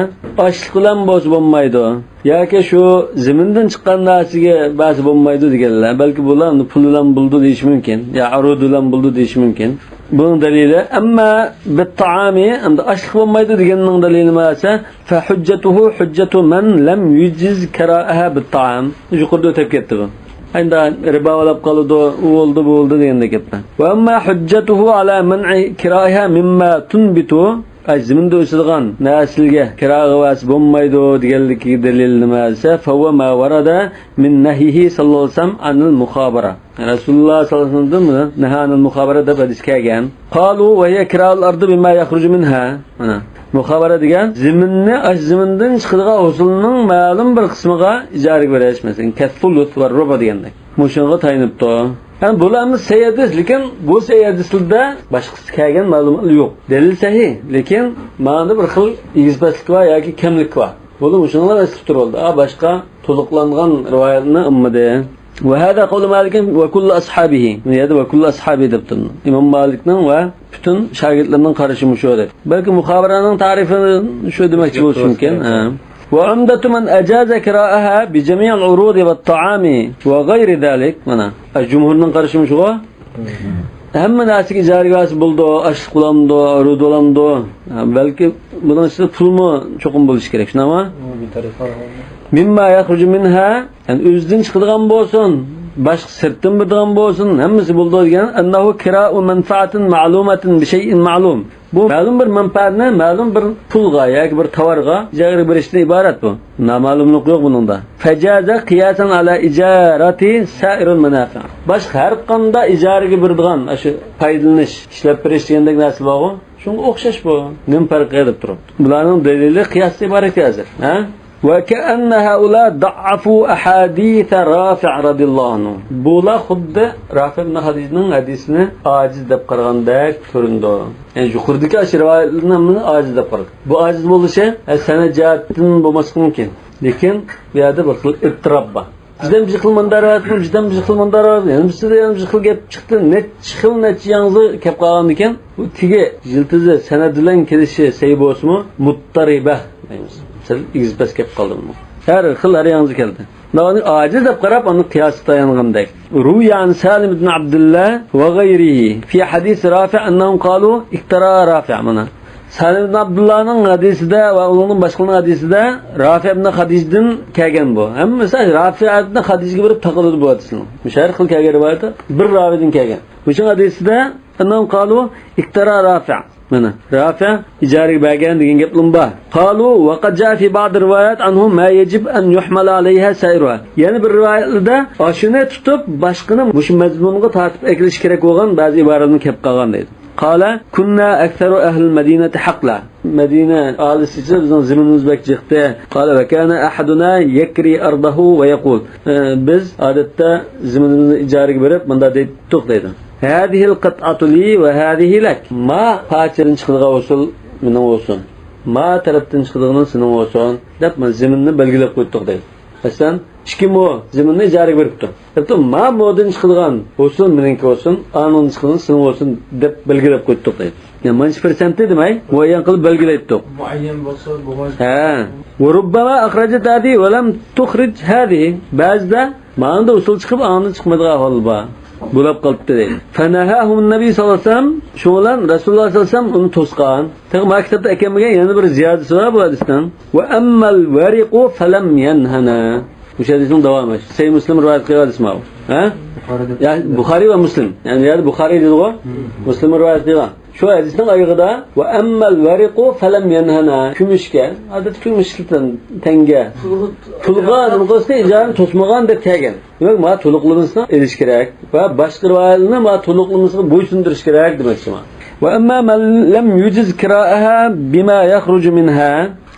ئاشلىق بىلەن بولسا بولمايدۇ. ياكى شۇ زېمىندىن چىققان نەرسىگە بەرسە بولمايدۇ دېگەنلەر. بەلكى بۇلار پۇل بىلەن بولىدۇ دېيىشى مۇمكىن. يا ئارۇد بىلەن بولىدۇ دېيىشى مۇمكىن. بۇنىڭ دەلىلى، ئەمما بالطعام، ئەمدى ئاشلىق بولمايدۇ دېگەننىڭ دەلىلى نېمە دېسە، فحجته حجة من لم يجز كراءها بالطعام. يۇقىرىدا ئۆتۈپ كەتتى بۇ. ئەمدى رىبا بولۇپ قالىدۇ، ئۇ بولدى، بۇ بولدى دېگەندەك گەپلەر. وأما حجته على منع كرائها مما تنبت، ئەي، زېمىندا ئۆسىدىغان نەرسىلەرگە كىراغا بەرسە بولمايدۇ دېگەنلىكىگە دەلىل نېمە دېسە، فهو ما ورد من نهيه صلى الله عليه وسلم عن المخابرة. رەسۇلۇللاھ سەللەللاھۇ ئەلەيھى ۋەسەللەمدىن بۇنى نەھى ئەنىل مۇخابەرە دەپ ھەدىس كەلگەن. قالوا وهي كراء الأرض بما يخرج منها. مانا، مۇخابەرە دېگەن زېمىننى، ئاشۇ زېمىندىن چىقىدىغان ھوسۇلنىڭ مەلۇم بىر قىسمىغا ئىجارىگە بېرىش، مەسىلەن، كالثلث والربع دېگەندەك. مۇشۇنىڭغا تايىنىپتۇ. يەنى بۇلار ئەمدى سەھىھ ھەدىس، لېكىن بۇ سەھىھ ھەدىسلەردە باشقىسى كەلگەن مەلۇماتلار يوق. دەلىل سەھىھ، لېكىن مانا بىر خىل ئېگىز-پەسلىك بار ياكى كەملىك بار. بۇلار مۇشۇنىڭلار ئېسىلىپ تۇرۇۋالدى. ئا، باشقا تولۇقلانغان رىۋايەتنى ئالمىدى. وهذا قول مالك وكل أصحابه. بۇ يەردە وكل أصحابه دەپتۇ. ئىمام مالىكنىڭ ۋە پۈتۈن شاگىرتلىرىنىڭ قارىشى مۇشۇ دەپ. بەلكى مۇخابىرەنىڭ تەرىپىنى شۇ دېمەكچى بولۇشى مۇمكىن. ھە. وعمدة من أجاز كراءها بجميع العروض والطعام وغير ذلك. مانا، جۇمھۇرنىڭ قارىشى مۇشۇغۇ. ھەممە نەرسىگە ئىجارىگە بەرسە بولىدۇ، ئاشلىق بولامدۇ، ئارۇد بولامدۇ؟ بەلكى بۇنىڭ ئىچىدە پۇلمۇ چوقۇم بولۇشى كېرەك، شۇنداقمۇ؟ مما يخرج منها، يەنى ئۆزىدىن چىقىدىغان بولسۇن، باشقا سىرتتىن بېرىدىغان بولسۇن، ھەممىسى بولىدۇ دېگەن، أنه كراء منفعة معلومة بشيء معلوم. بۇ مەلۇم بىر مەنپەئەتنى مەلۇم بىر پۇلغا ياكى بىر تاۋارغا ئىجارىگە بېرىشتىن ئىبارەت بۇ. نامەلۇملۇق يوق بۇنىڭدا. فجاز قياسا على إجارة سائر المنافع. باشقا ھەر قانداق ئىجارىگە بېرىدىغان، ئاشۇ پايدىلىنىش، ئىشلەپ بېرىش دېگەندەك نەرسە بارغۇ، شۇڭا ئوخشاش بۇ. نېمە پەرقى دەپ تۇرۇپتۇ. بۇلارنىڭ دەلىلى قىياستىن ئىبارەت ھازىر. ھە؟ وكأن هؤلاء ضعفوا أحاديث رافع رضي الله عنه. بۇلار خۇددى رافىئنىڭ ھەدىسىنىڭ ھەدىسىنى ئاجىز دەپ قارىغاندەك كۆرۈنىدۇ. يەنى يۇقىرىدىكى ئاشۇ رىۋايەتلەرنىڭ ھەممىسى ئاجىز دەپ قارىدى. بۇ ئاجىز بولۇشى، ئە، سەنەد جەھەتتىن بولماسلىقى مۇمكىن. لېكىن بۇ يەردە بىر خىل ئىتتىراب بار. بىزدىن بىر خىل مۇندا رىۋايەت قىلىپ، بىزدىن بىر خىل مۇندا رىۋايەت، يەنە بىرسىدە يەنە بىر خىل گەپ چىقتى. نەچچە خىل، نەچچە ياڭزا كەپ قالغاندىكىن، بۇ تېگى يىلتىزى سەنەد بىلەن كېلىشى سەھىھ بولسىمۇ، مۇتتەرىبە دەيمىز. سەل ئېگىز پەس كەپ قالدى بۇنىڭ. ھەر خىل، ھەر ياڭزا كەلدى. مانا ئاجىز دەپ قاراپ، ئاندىن قىياسقا تايانغاندەك. روي عن سالم بن عبد الله وغيره في حديث رافع أنهم قالوا اقترأ رافع. مانا سالىم ئىبن ئابدۇللانىڭ ھەدىسىدە ۋە ئۇنىڭدىن باشقىلارنىڭ ھەدىسىدە رافىئ ئىبن خەدىجدىن كەلگەن بۇ. ھەممىسى رافىئ ئىبن خەدىجگە بېرىپ تاقىلىدۇ بۇ ھەدىسنىڭ. مۇشۇ ھەر خىل كەلگەن رىۋايەتتە بىر راۋىدىن كەلگەن. مۇشۇنىڭ ھەدىسىدە أنهم قالوا اقترأ رافع. مانا، رافىئ ئىجارىگە بەرگەن دېگەن گەپلىمۇ بار. قالوا وقد جاء في بعض الروايات عنه ما يجب أن يحمل عليها سائرها. يەنە بىر رىۋايەتلەردە ئاشۇنى تۇتۇپ، باشقىنى مۇشۇ مەزمۇنغا تارتىپ ئەكېلىش كېرەك بولغان بەزى ئىبارىلەرمۇ كەپ قالغان دەيدۇ. قال كنا أكثر أهل المدينة حقلا. مەدىنە ئاھالىسى ئىچىدە بىزنىڭ زېمىنىمىز بەك جىقتى. قال وكان أحدنا يكري أرضه ويقول، ئە، بىز ئادەتتە زېمىنىمىزنى ئىجارىگە بېرىپ مۇنداق دەيتتۇق دەيدۇ. هذه القطعة لي وهذه لك. ما پارچىدىن چىقىدىغان ھوسۇل مېنىڭ بولسۇن. ما تەرەپتىن چىقىدىغىنى سېنىڭ بولسۇن دەپ، مانا زېمىننى بەلگىلەپ قويدۇق دەيدۇ. مەسىلەن، ئىككى مو زېمىننى ئىجارىگە بېرىپتۇ. دەپتۇ، ما مودىن چىقىدىغان ھوسۇل مېنىڭكى بولسۇن، ئانىڭدىن چىقىدىغان سېنىڭ بولسۇن دەپ بەلگىلەپ قويدۇق دەيدۇ. يەنى مانچە پىرسەنتنى دېمەي، مۇئەييەن قىلىپ بەلگىلەيتتۇق. مۇئەييەن بولسا بولمايدۇ. ھە. وربما أخرجت هذه ولم تخرج هذه. بەزىدە مانىدا ھوسۇل چىقىپ، ئانىڭدىن چىقمايدىغان ئەھۋال بار. بولاپ قالىپتۇ دەيدۇ. فنهاهم النبي صلى الله عليه وسلم، شۇنىڭ بىلەن رەسۇلۇللا سەللەللاھۇ ئەلەيھى ۋەسەللەم ئۇنى توسقان. تېخى ما كىتابتا ئەكەلمىگەن يەنە بىر زىيادىسى بار بۇ ھەدىسنىڭ. وأما الورق فلم ينهنا. مۇشۇ ھەدىسنىڭ داۋامى. سەھىھ مۇسلىم رىۋايەت قىلغان ھەدىس ماۋۇ. ھە؟ بۇخارىدا. يا، بۇخارى ۋە مۇسلىم. يەنى بۇ يەردە بۇخارى دېدىغۇ. مۇسلىم رىۋايەت قىلغان. شۇ ھەدىسنىڭ ئايىغىدا، وأما الورق فلم ينهنا. كۈمۈشكە، ئادەتتە كۈمۈش ئىشلىتىدۇ، تەڭگە. پۇلغا نېمە قىلسا ئىجارىنى توسمىغان دەپ كەلگەن. دېمەك، ما تولۇقلىمىسىنى ئېلىش كېرەك. ۋە باشقا رىۋايەتلەرنى ما تولۇقلىمىسىغا بويسۇندۇرۇش كېرەك دېمەكچىمەن. وأما من لم يجز كراءها بما يخرج منها.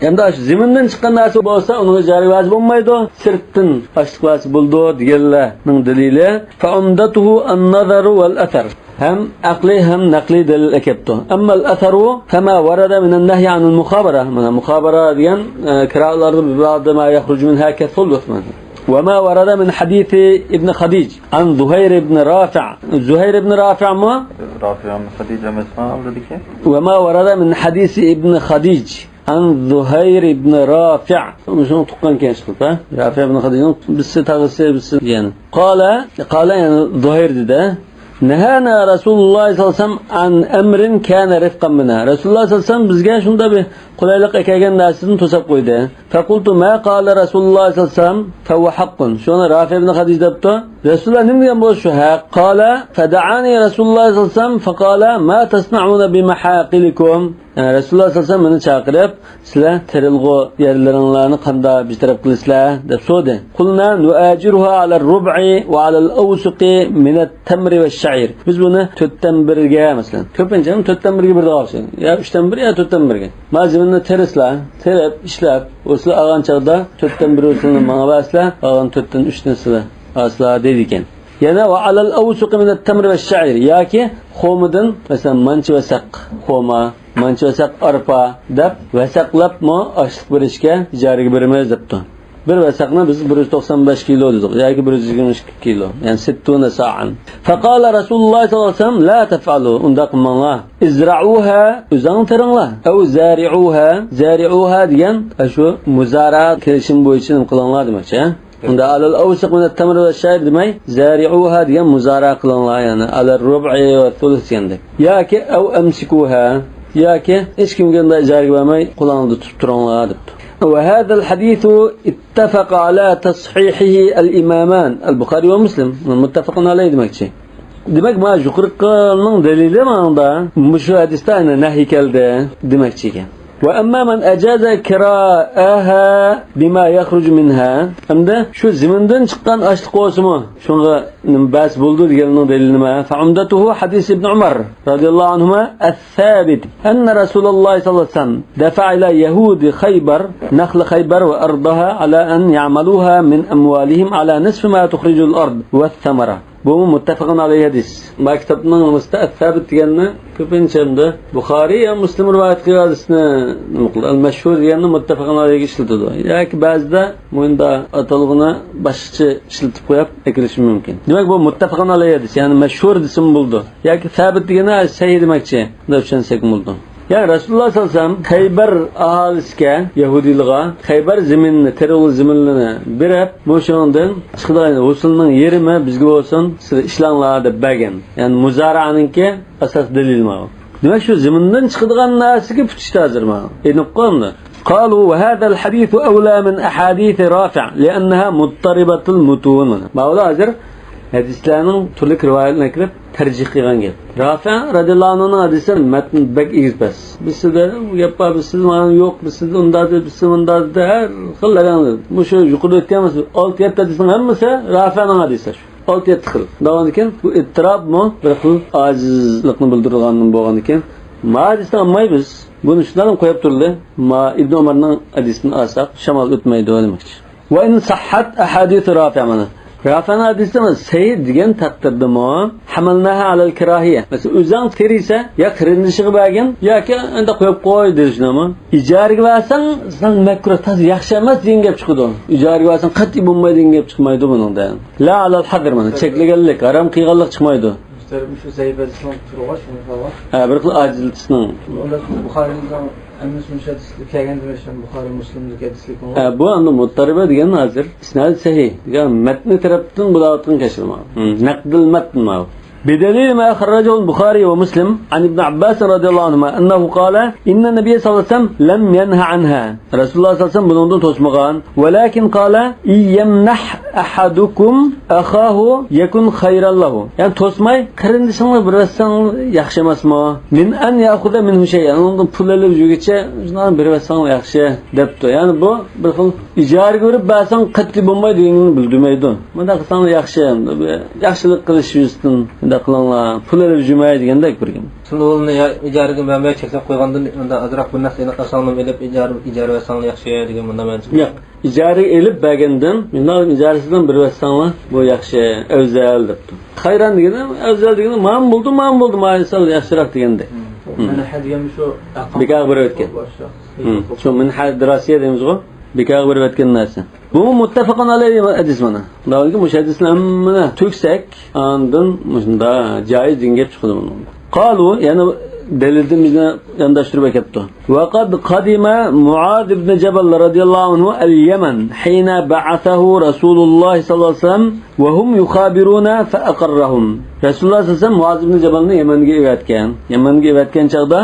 ئەمدى ئاشۇ زېمىندىن چىققان نەرسە بولسا، ئۇنىڭغا ئىجارە ۋەجىب بولمايدۇ. سىرتتىن ئاشلىق بەرسە بولىدۇ دېگەنلەرنىڭ دەلىلى. فعمدته النظر والأثر. ھەم ئەقلىي، ھەم نەقلىي دەلىل ئەكەپتۇ. أما الأثر فما ورد من النهي عن المخابرة. مانا مۇخابىرە دېگەن، ئە، كىرالاردا بىبادە ما يخرج منها كالثلث. وما ورد من حديث ابن خديج عن زهير بن رافع. زۇھەير ئىبن رافىئمۇ؟ رافىئ ئىبن خەدىج ئەمەسمۇ ئالدىدىكى؟ وما ورد من حديث ابن خديج عن زهير بن رافع. مۇشۇنىڭ تۇغقان كەنچىكى، ھە؟ رافىئ ئىبن خەدىجنىڭ بىرسى تاغىسى، بىرسى يەنى. قال، قال يەنى زۇھەير دېدى. نهانا رسول الله صلى الله عليه وسلم عن أمر كان رفقا بنا. رەسۇلۇللا سەللەللاھۇ ئەلەيھى ۋەسەللەم بىزگە شۇنداق بىر قولايلىق ئەكەلگەن نەرسىدىن توساپ قويدى. فقلت ما قال رسول الله صلى الله عليه وسلم فهو حق. شۇڭا رافىئ ئىبن خەدىج دەپتۇ. رەسۇلۇللا نېمە دېگەن بولسا شۇ ھەق. قال فدعاني رسول الله صلى الله عليه وسلم فقال ما تصنعون بمحاقلكم. يەنى رەسۇلۇللا سەللەللاھۇ ئەلەيھى ۋەسەللەم مېنى چاقىرىپ، سىلەر تېرىلغۇ يەرلىرىڭلارنى قانداق بىر تەرەپ قىلىسىلەر دەپ سورىدى. قلنا نؤاجرها على الربع وعلى الأوسق من التمر والشعير. بىز بۇنى تۆتتىن بىرگە، مەسىلەن، كۆپىنچە تۆتتىن بىرگە بېرىدىغان ئوخشايدۇ. يا ئۈچتىن بىر، يا تۆتتىن بىرگە. ما زېمىننى تېرىسىلەر، تېرىپ، ئىشلەپ، ئۇ سىلەر ئالغان چاغدا تۆتتىن بىر ئۆسۈلنى ماڭا بەرسىلەر، قالغان تۆتتىن ئۈچنى سىلەر ئالسىلەر دەيدىكەن. يەنە وعلى الأوسق من التمر والشعير، ياكى خورمىدىن، مەسىلەن، مانچە ۋەسەق خورما، مانچە ۋەسەق ئارپا دەپ ۋەسەقلەپمۇ ئاشلىق بېرىشكە ئىجارىگە بېرىمىز دەپتۇ. بىر ۋەسەقنى بىز بىر يۈز توقسان بەش كىلو دېدۇق ياكى بىر يۈز يىگىرمە ئىككى كىلو، يەنى ستون صاعا. فقال رسول الله صلى الله عليه وسلم لا تفعلوا، ئۇنداق قىلماڭلار. ازرعوها، ئۆزۈڭ تېرىڭلار. أو زارعوها، زارعوها دېگەن شۇ مۇزارا كېلىشىم بويىچە نېمە قىلىڭلار دېمەكچى. ئۇندا على الأوسق من التمر والشعير دېمەي، زارعوها دېگەن مۇزارا قىلىڭلار، يەنى على الربع والثلث دېگەندەك. ياكى أو أمسكوها، ياكى ھېچكىمگە ئۇنداق ئىجارىگە بەرمەي، قولۇڭلاردا تۇتۇپ تۇرۇڭلار دەپتۇ. وهذا الحديث اتفق على تصحيحه الإمامان البخاري ومسلم، مۇتتەپەقۇن ئەلەيھ دېمەكچى. دېمەك، مانا يۇقىرىقىنىڭ دەلىلى ماڭىدا مۇشۇ ھەدىستە ئەنە نەھي كەلدى دېمەكچى ئىكەن. وأما من أجاز كراءها بما يخرج منها، ئەمدى شۇ زېمىندىن چىققان ئاشلىق بولسىمۇ، شۇنىڭغا نېمە بەس بولىدۇ دېگەننىڭ دەلىلى نېمە؟ فعمدته حديث ابن عمر رضي الله عنهما الثابت أن رسول الله صلى الله عليه وسلم دفع إلى يهود خيبر نخل خيبر وأرضها على أن يعملوها من أموالهم على نصف ما تخرج الأرض والثمرة. بۇمۇ مۇتتەپەقۇن ئەلەيھى ھەدىس. ما كىتابنىڭ نېمىسىدە ئەسسابىت دېگەننى كۆپىنچە ئەمدى بۇخارىي يا مۇسلىم رىۋايەت قىلغان ھەدىسنى نېمە قىلىدۇ؟ ئەل مەشھۇر دېگەننى مۇتتەپەقۇن ئەلەيھىگە ئىشلىتىدۇ. ياكى بەزىدە مۇندا ئاتالغۇنى باشقىچە ئىشلىتىپ قويۇپ ئەكېلىشى مۇمكىن. دېمەك، بۇ مۇتتەپەقۇن ئەلەيھى ھەدىس، يەنى مەشھۇر دېسىمۇ بولىدۇ. ياكى سابىت دېگىنى سەھىھ دېمەكچى. بۇنداق چۈشەنسەكمۇ بولىدۇ. يەنى رەسۇلۇللا سەللەللاھۇ ئەلەيھى ۋەسەللەم خەيبەر ئاھالىسىگە، يەھۇدىيلارغا خەيبەر زېمىنىنى، تېرىلغۇ زېمىنلىرىنى بېرىپ، مۇشۇنىڭدىن چىقىدىغان ھوسۇلنىڭ يېرىمى بىزگە بولسۇن، سىلەر ئىشلەڭلار دەپ بەرگەن. يەنى مۇزارەنىڭكى ئاساس دەلىلى ماۋۇ. دېمەك، شۇ زېمىندىن چىقىدىغان نەرسىگە پۇت ئىشتا ھازىر ماۋۇ. ئېنىق قىلىندى. قالوا وهذا الحديث أولى من أحاديث رافع لأنها مضطربة المتون. ماۋۇلار ھازىر ھەدىسلەرنىڭ تۈرلۈك رىۋايەتلىرىنى ئەكىرىپ تەرجىھ قىلغان گەپ. رافىئ رەزىياللاھۇ ئەنھۇنىڭ ھەدىسى مەتنى بەك ئېگىز پەس. بىرسىدە بۇ گەپ بار، بىرسىدە مانا يوق، بىرسىدە ئۇنداق دېدى، بىرسىدە مۇنداق دېدى، ھەر خىل رەڭ. مۇشۇ يۇقىرىدا ئۆتكەن ئالتە يەتتە ھەدىسنىڭ ھەممىسى رافىئنىڭ ھەدىسى شۇ. ئالتە يەتتە خىل. دەۋامىدىكەن بۇ ئىتتىراپمۇ بىر خىل ئاجىزلىقنى بىلدۈرىدىغان بولغاندىكەن، ما ھەدىسنى ئالماي بىز. بۇنى شۇنداقلا قويۇپ تۇرىلى. ما ئىبن ئۆمەرنىڭ ھەدىسىنى ئالساق، شامال ئۆتمەيدۇ دېمەكچى. وإن صحت أحاديث رافع، مانا. رافىئنىڭ ھەدىسى سەھىھ دېگەن تەقدىردىمۇ، حملناها على الكراهية. مەسىلەن، ئۆزۈڭ تېرىسەڭ، يا قېرىندىشىڭغا بەرگىن، ياكى ئەندە قويۇپ قوي دېيىشنىمۇ. ئىجارىگە بەرسەڭ، سەل مەكرۇھ، تازا ياخشى ئەمەس دېگەن گەپ چىقىدۇ. ئىجارىگە بەرسەڭ، قەتئىي بولمايدۇ دېگەن گەپ چىقمايدۇ بۇنىڭدا. لا على الحظر، مانا، چەكلىگەنلىك، ھارام قىلغانلىق چىقمايدۇ. مۇشۇ زەئىپ ھەدىسنىڭ تۈرى بار، شۇنى قىلغان. ھە، بىر خىل ئاجىزلىتىشنىڭ. ئۇنداق بۇخارىينىڭ ھەممىسى مۇشۇ ھەدىستە كەلگەن دېمەكچى، بۇخارىي، مۇسلىمدىكى ھەدىسلىك. ھە، بۇ ئەمدى مۇتتەرىبە دېگەن ھازىر ئىسنادى سەھىھ دېگەن مەتنى تەرەپتىن بولاۋاتقان كەشف ماۋۇ. ھىم، نەقدىل مەتن ماۋۇ. بدليل ما خرجه البخاري ومسلم عن ابن عباس رضي الله عنهما أنه قال إن النبي صلى الله عليه وسلم لم ينه عنها. رەسۇلۇللاھ سەللەللاھۇ ئەلەيھى ۋەسەللەم بۇنىڭدىن توسمىغان. ولكن قال إن يمنح أحدكم أخاه يكن خيرا له. يەنى توسماي، قېرىندىشىڭلار بىر بەرسەڭ ياخشى ئەمەسمۇ؟ من أن يأخذ منه شيئا. ئۇنىڭدىن پۇل ئېلىپ يۈرگۈچە، شۇنداق بىر بەرسەڭ ياخشى دەپتۇ. يەنى بۇ بىر خىل ئىجارىگە بېرىپ بەرسەڭ قەتئىي بولمايدۇ دېگەننى بىلدۈرمەيدۇ. مۇنداق قىلساڭلار ياخشى، ياخشىلىق قىلىش يۈزىسىدىن مۇنداق قىلىڭلار، پۇل ئېلىپ يۈرمەي دېگەندەك بىر گەپ. شۇنداق ئۇنى يا ئىجارىگە بەرمەي چەكلەپ قويغاندىن ئۇنداق ئازراق بىر نەرسە ئېلىپ ئالساڭلارمۇ ئېلىپ ئىجارە، ئىجارە بەرسەڭلار ياخشى دېگەن مۇنداق مەنىسى. ياق، ئىجارىگە ئېلىپ بەرگەندىن، مۇنداق ئىجارىسىدىن بېرىۋەتسەڭلار بۇ ياخشى، ئەۋزەل دەپتۇ. خەيران دېگىنى، ئەۋزەل دېگىنى مانا بولدى، مانا بولدى، مانا سەل ياخشىراق دېگەندەك. مم. مم. مەنھە دېگەن شۇ بىكارغا بېرىۋەتكەن. مم. شۇ مىنھە دىراسىيە دەيمىزغۇ، بىكارغا بېرىۋەتكەن نەرسە. بۇمۇ مۇتتەپەقۇن ئەلەيھى ھەدىس مانا. دەۋامىدىكى مۇشۇ ھەدىسنى ھەممىنى تۆكسەك، ئاندىن مۇشۇنداق جائىز دېگەن گەپ چىقىدۇ بۇنىڭدا. قالۇ، يەنە دەلىلدىن بىزنى يانداشتۇرۇپ ئەكەپتۇ. وقد قدم معاذ بن جبل رضي الله عنه اليمن حين بعثه رسول الله صلى الله عليه وسلم وهم يخابرون فأقرهم. رەسۇلۇللاھ سەللەللاھۇ ئەلەيھى ۋەسەللەم مۇئاز ئىبنى جەبەلنى يەمەنگە ئەۋەتكەن. يەمەنگە ئەۋەتكەن چاغدا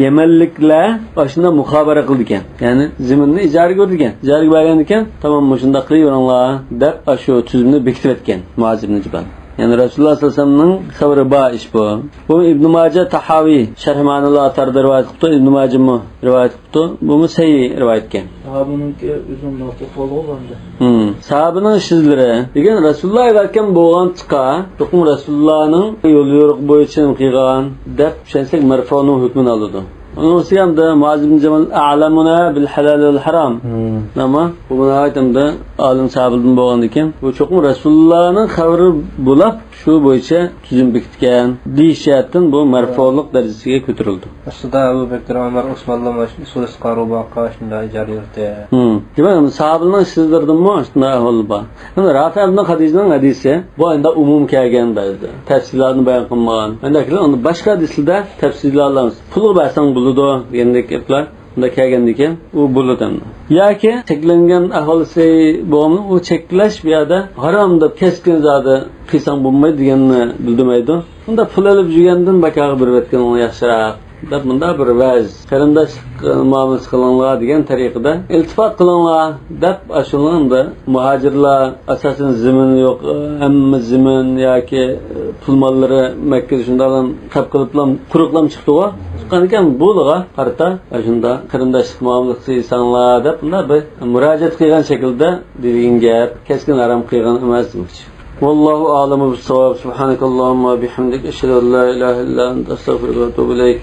يەمەنلىكلەر ئاشۇنداق مۇخابىرە قىلىدىكەن. يەنى زېمىننى ئىجارىگە بېرىدىكەن. ئىجارىگە بەرگەندىكەن، تامام مۇشۇنداق قىلىۋېرىڭلار دەپ ئاشۇ تۈزۈمنى بېكىتىۋەتكەن مۇئاز ئىبنى جەبەل. يەنى رەسۇلۇللاھ سەللەللاھۇ ئەلەيھى ۋەسەللەمنىڭ خەۋىرى بار ئىش بۇ. بۇ ئىبنى ماجە، تاھاۋى، شەرھ مەئانىل ئاساردا رىۋايەت قىپتۇ، ئىبنى ماجىمۇ رىۋايەت قىپتۇ. بۇمۇ سەھىھ رىۋايەتكەن. ساھابىنىڭكى ئۆزىنىڭ مەقۇل قولىغا بارمىدى. ھىم. ساھابىنىڭ سۆزلىرى دېگەن رەسۇلۇللاھ ئەۋەتكەن بولغان چىقا، چوقۇم رەسۇلۇللاھنىڭ يول يورۇقى بويىچە نېمە قىلغان دەپ چۈشەنسەك مەرفۇنىڭ ھۆكمىنى ئالىدۇ. ئۇنىڭ ئۈستىگە ئەمدى مۇئاز ئىبنى جەبەل أعلمنا بالحلال والحرام. ھىم. ئەمما بۇ ناھايىتى ئەمدى ئالىم ساھابىدىن بولغاندىكىن، بۇ چوقۇم رەسۇلۇللاھنىڭ خەۋىرى بولاپ، شۇ بويىچە تۈزۈم بېكىتكەن دېيىش جەھەتتىن بۇ مەرفۇلۇق دەرىجىسىگە كۆتۈرۈلدى. ئۇستىدا ئەبۇ بەكرى، ئۆمەر، ئۇسمانلا مانا شۇ ئۇسۇل ئىسقارۇ باققا شۇنداق ئىجارە يۈرتە. ھىم. دېمەك، ساھابىلەرنىڭ سۆزلىرىدىنمۇ شۇنداق ئەھۋال بار. مانا رافىئ ئىبنى خەدىجنىڭ ھەدىسى، بۇ ئەمدى ئومۇم كەلگەن بەزىدە. تەپسىلاتنى بايان قىلمىغان. ئەمدى باشقا ھەدىسلەردە تەپسىلاتلار، پۇلغا بەرسەڭ بولىدۇ دېگەندەك گەپلەر. بۇنداق كەلگەندىكىن، ئۇ بولىدۇ ئەمدى. ياكى چەكلەنگەن ئەھۋالى بولغانمۇ، ئۇ چەكلەش بۇ يەردە ھارام دەپ كەسكىن زادى قىلساڭ بولمايدۇ دېگەننى بىلدۈرمەيدۇ. ئۇنداق پۇل ئېلىپ يۈرگەندىن بىكارغا بېرىۋەتكىنىڭ ياخشىراق دەپ مۇنداق بىر ۋەز، قېرىنداشلىق مۇئامىلىسى قىلىڭلار دېگەن تەرىقىدە ئىلتىپات قىلىڭلار دەپ ئاشۇنىڭ ئەمدى مۇھاجىرلار ئاساسەن زېمىنى يوق، ھەممە زېمىن ياكى پۇل ماللىرى مەككىدە شۇنداقلا تاپ قىلىپلا قۇرۇقلام چىقتىغۇ. ئىكەن، بۇلىغا قارىتا شۇنداق قېرىنداشلىق مۇئامىلە قىلساڭلار دەپ، بۇنداق بىر مۇراجىئەت قىلغان شەكىلدە دېگەن گەپ، كەسكىن ھارام قىلغان ئەمەس دېمەكچى. والله أعلم بالصواب. سبحانك اللهم وبحمدك، أشهد أن لا إله إلا أنت، أستغفرك وأتوب إليك.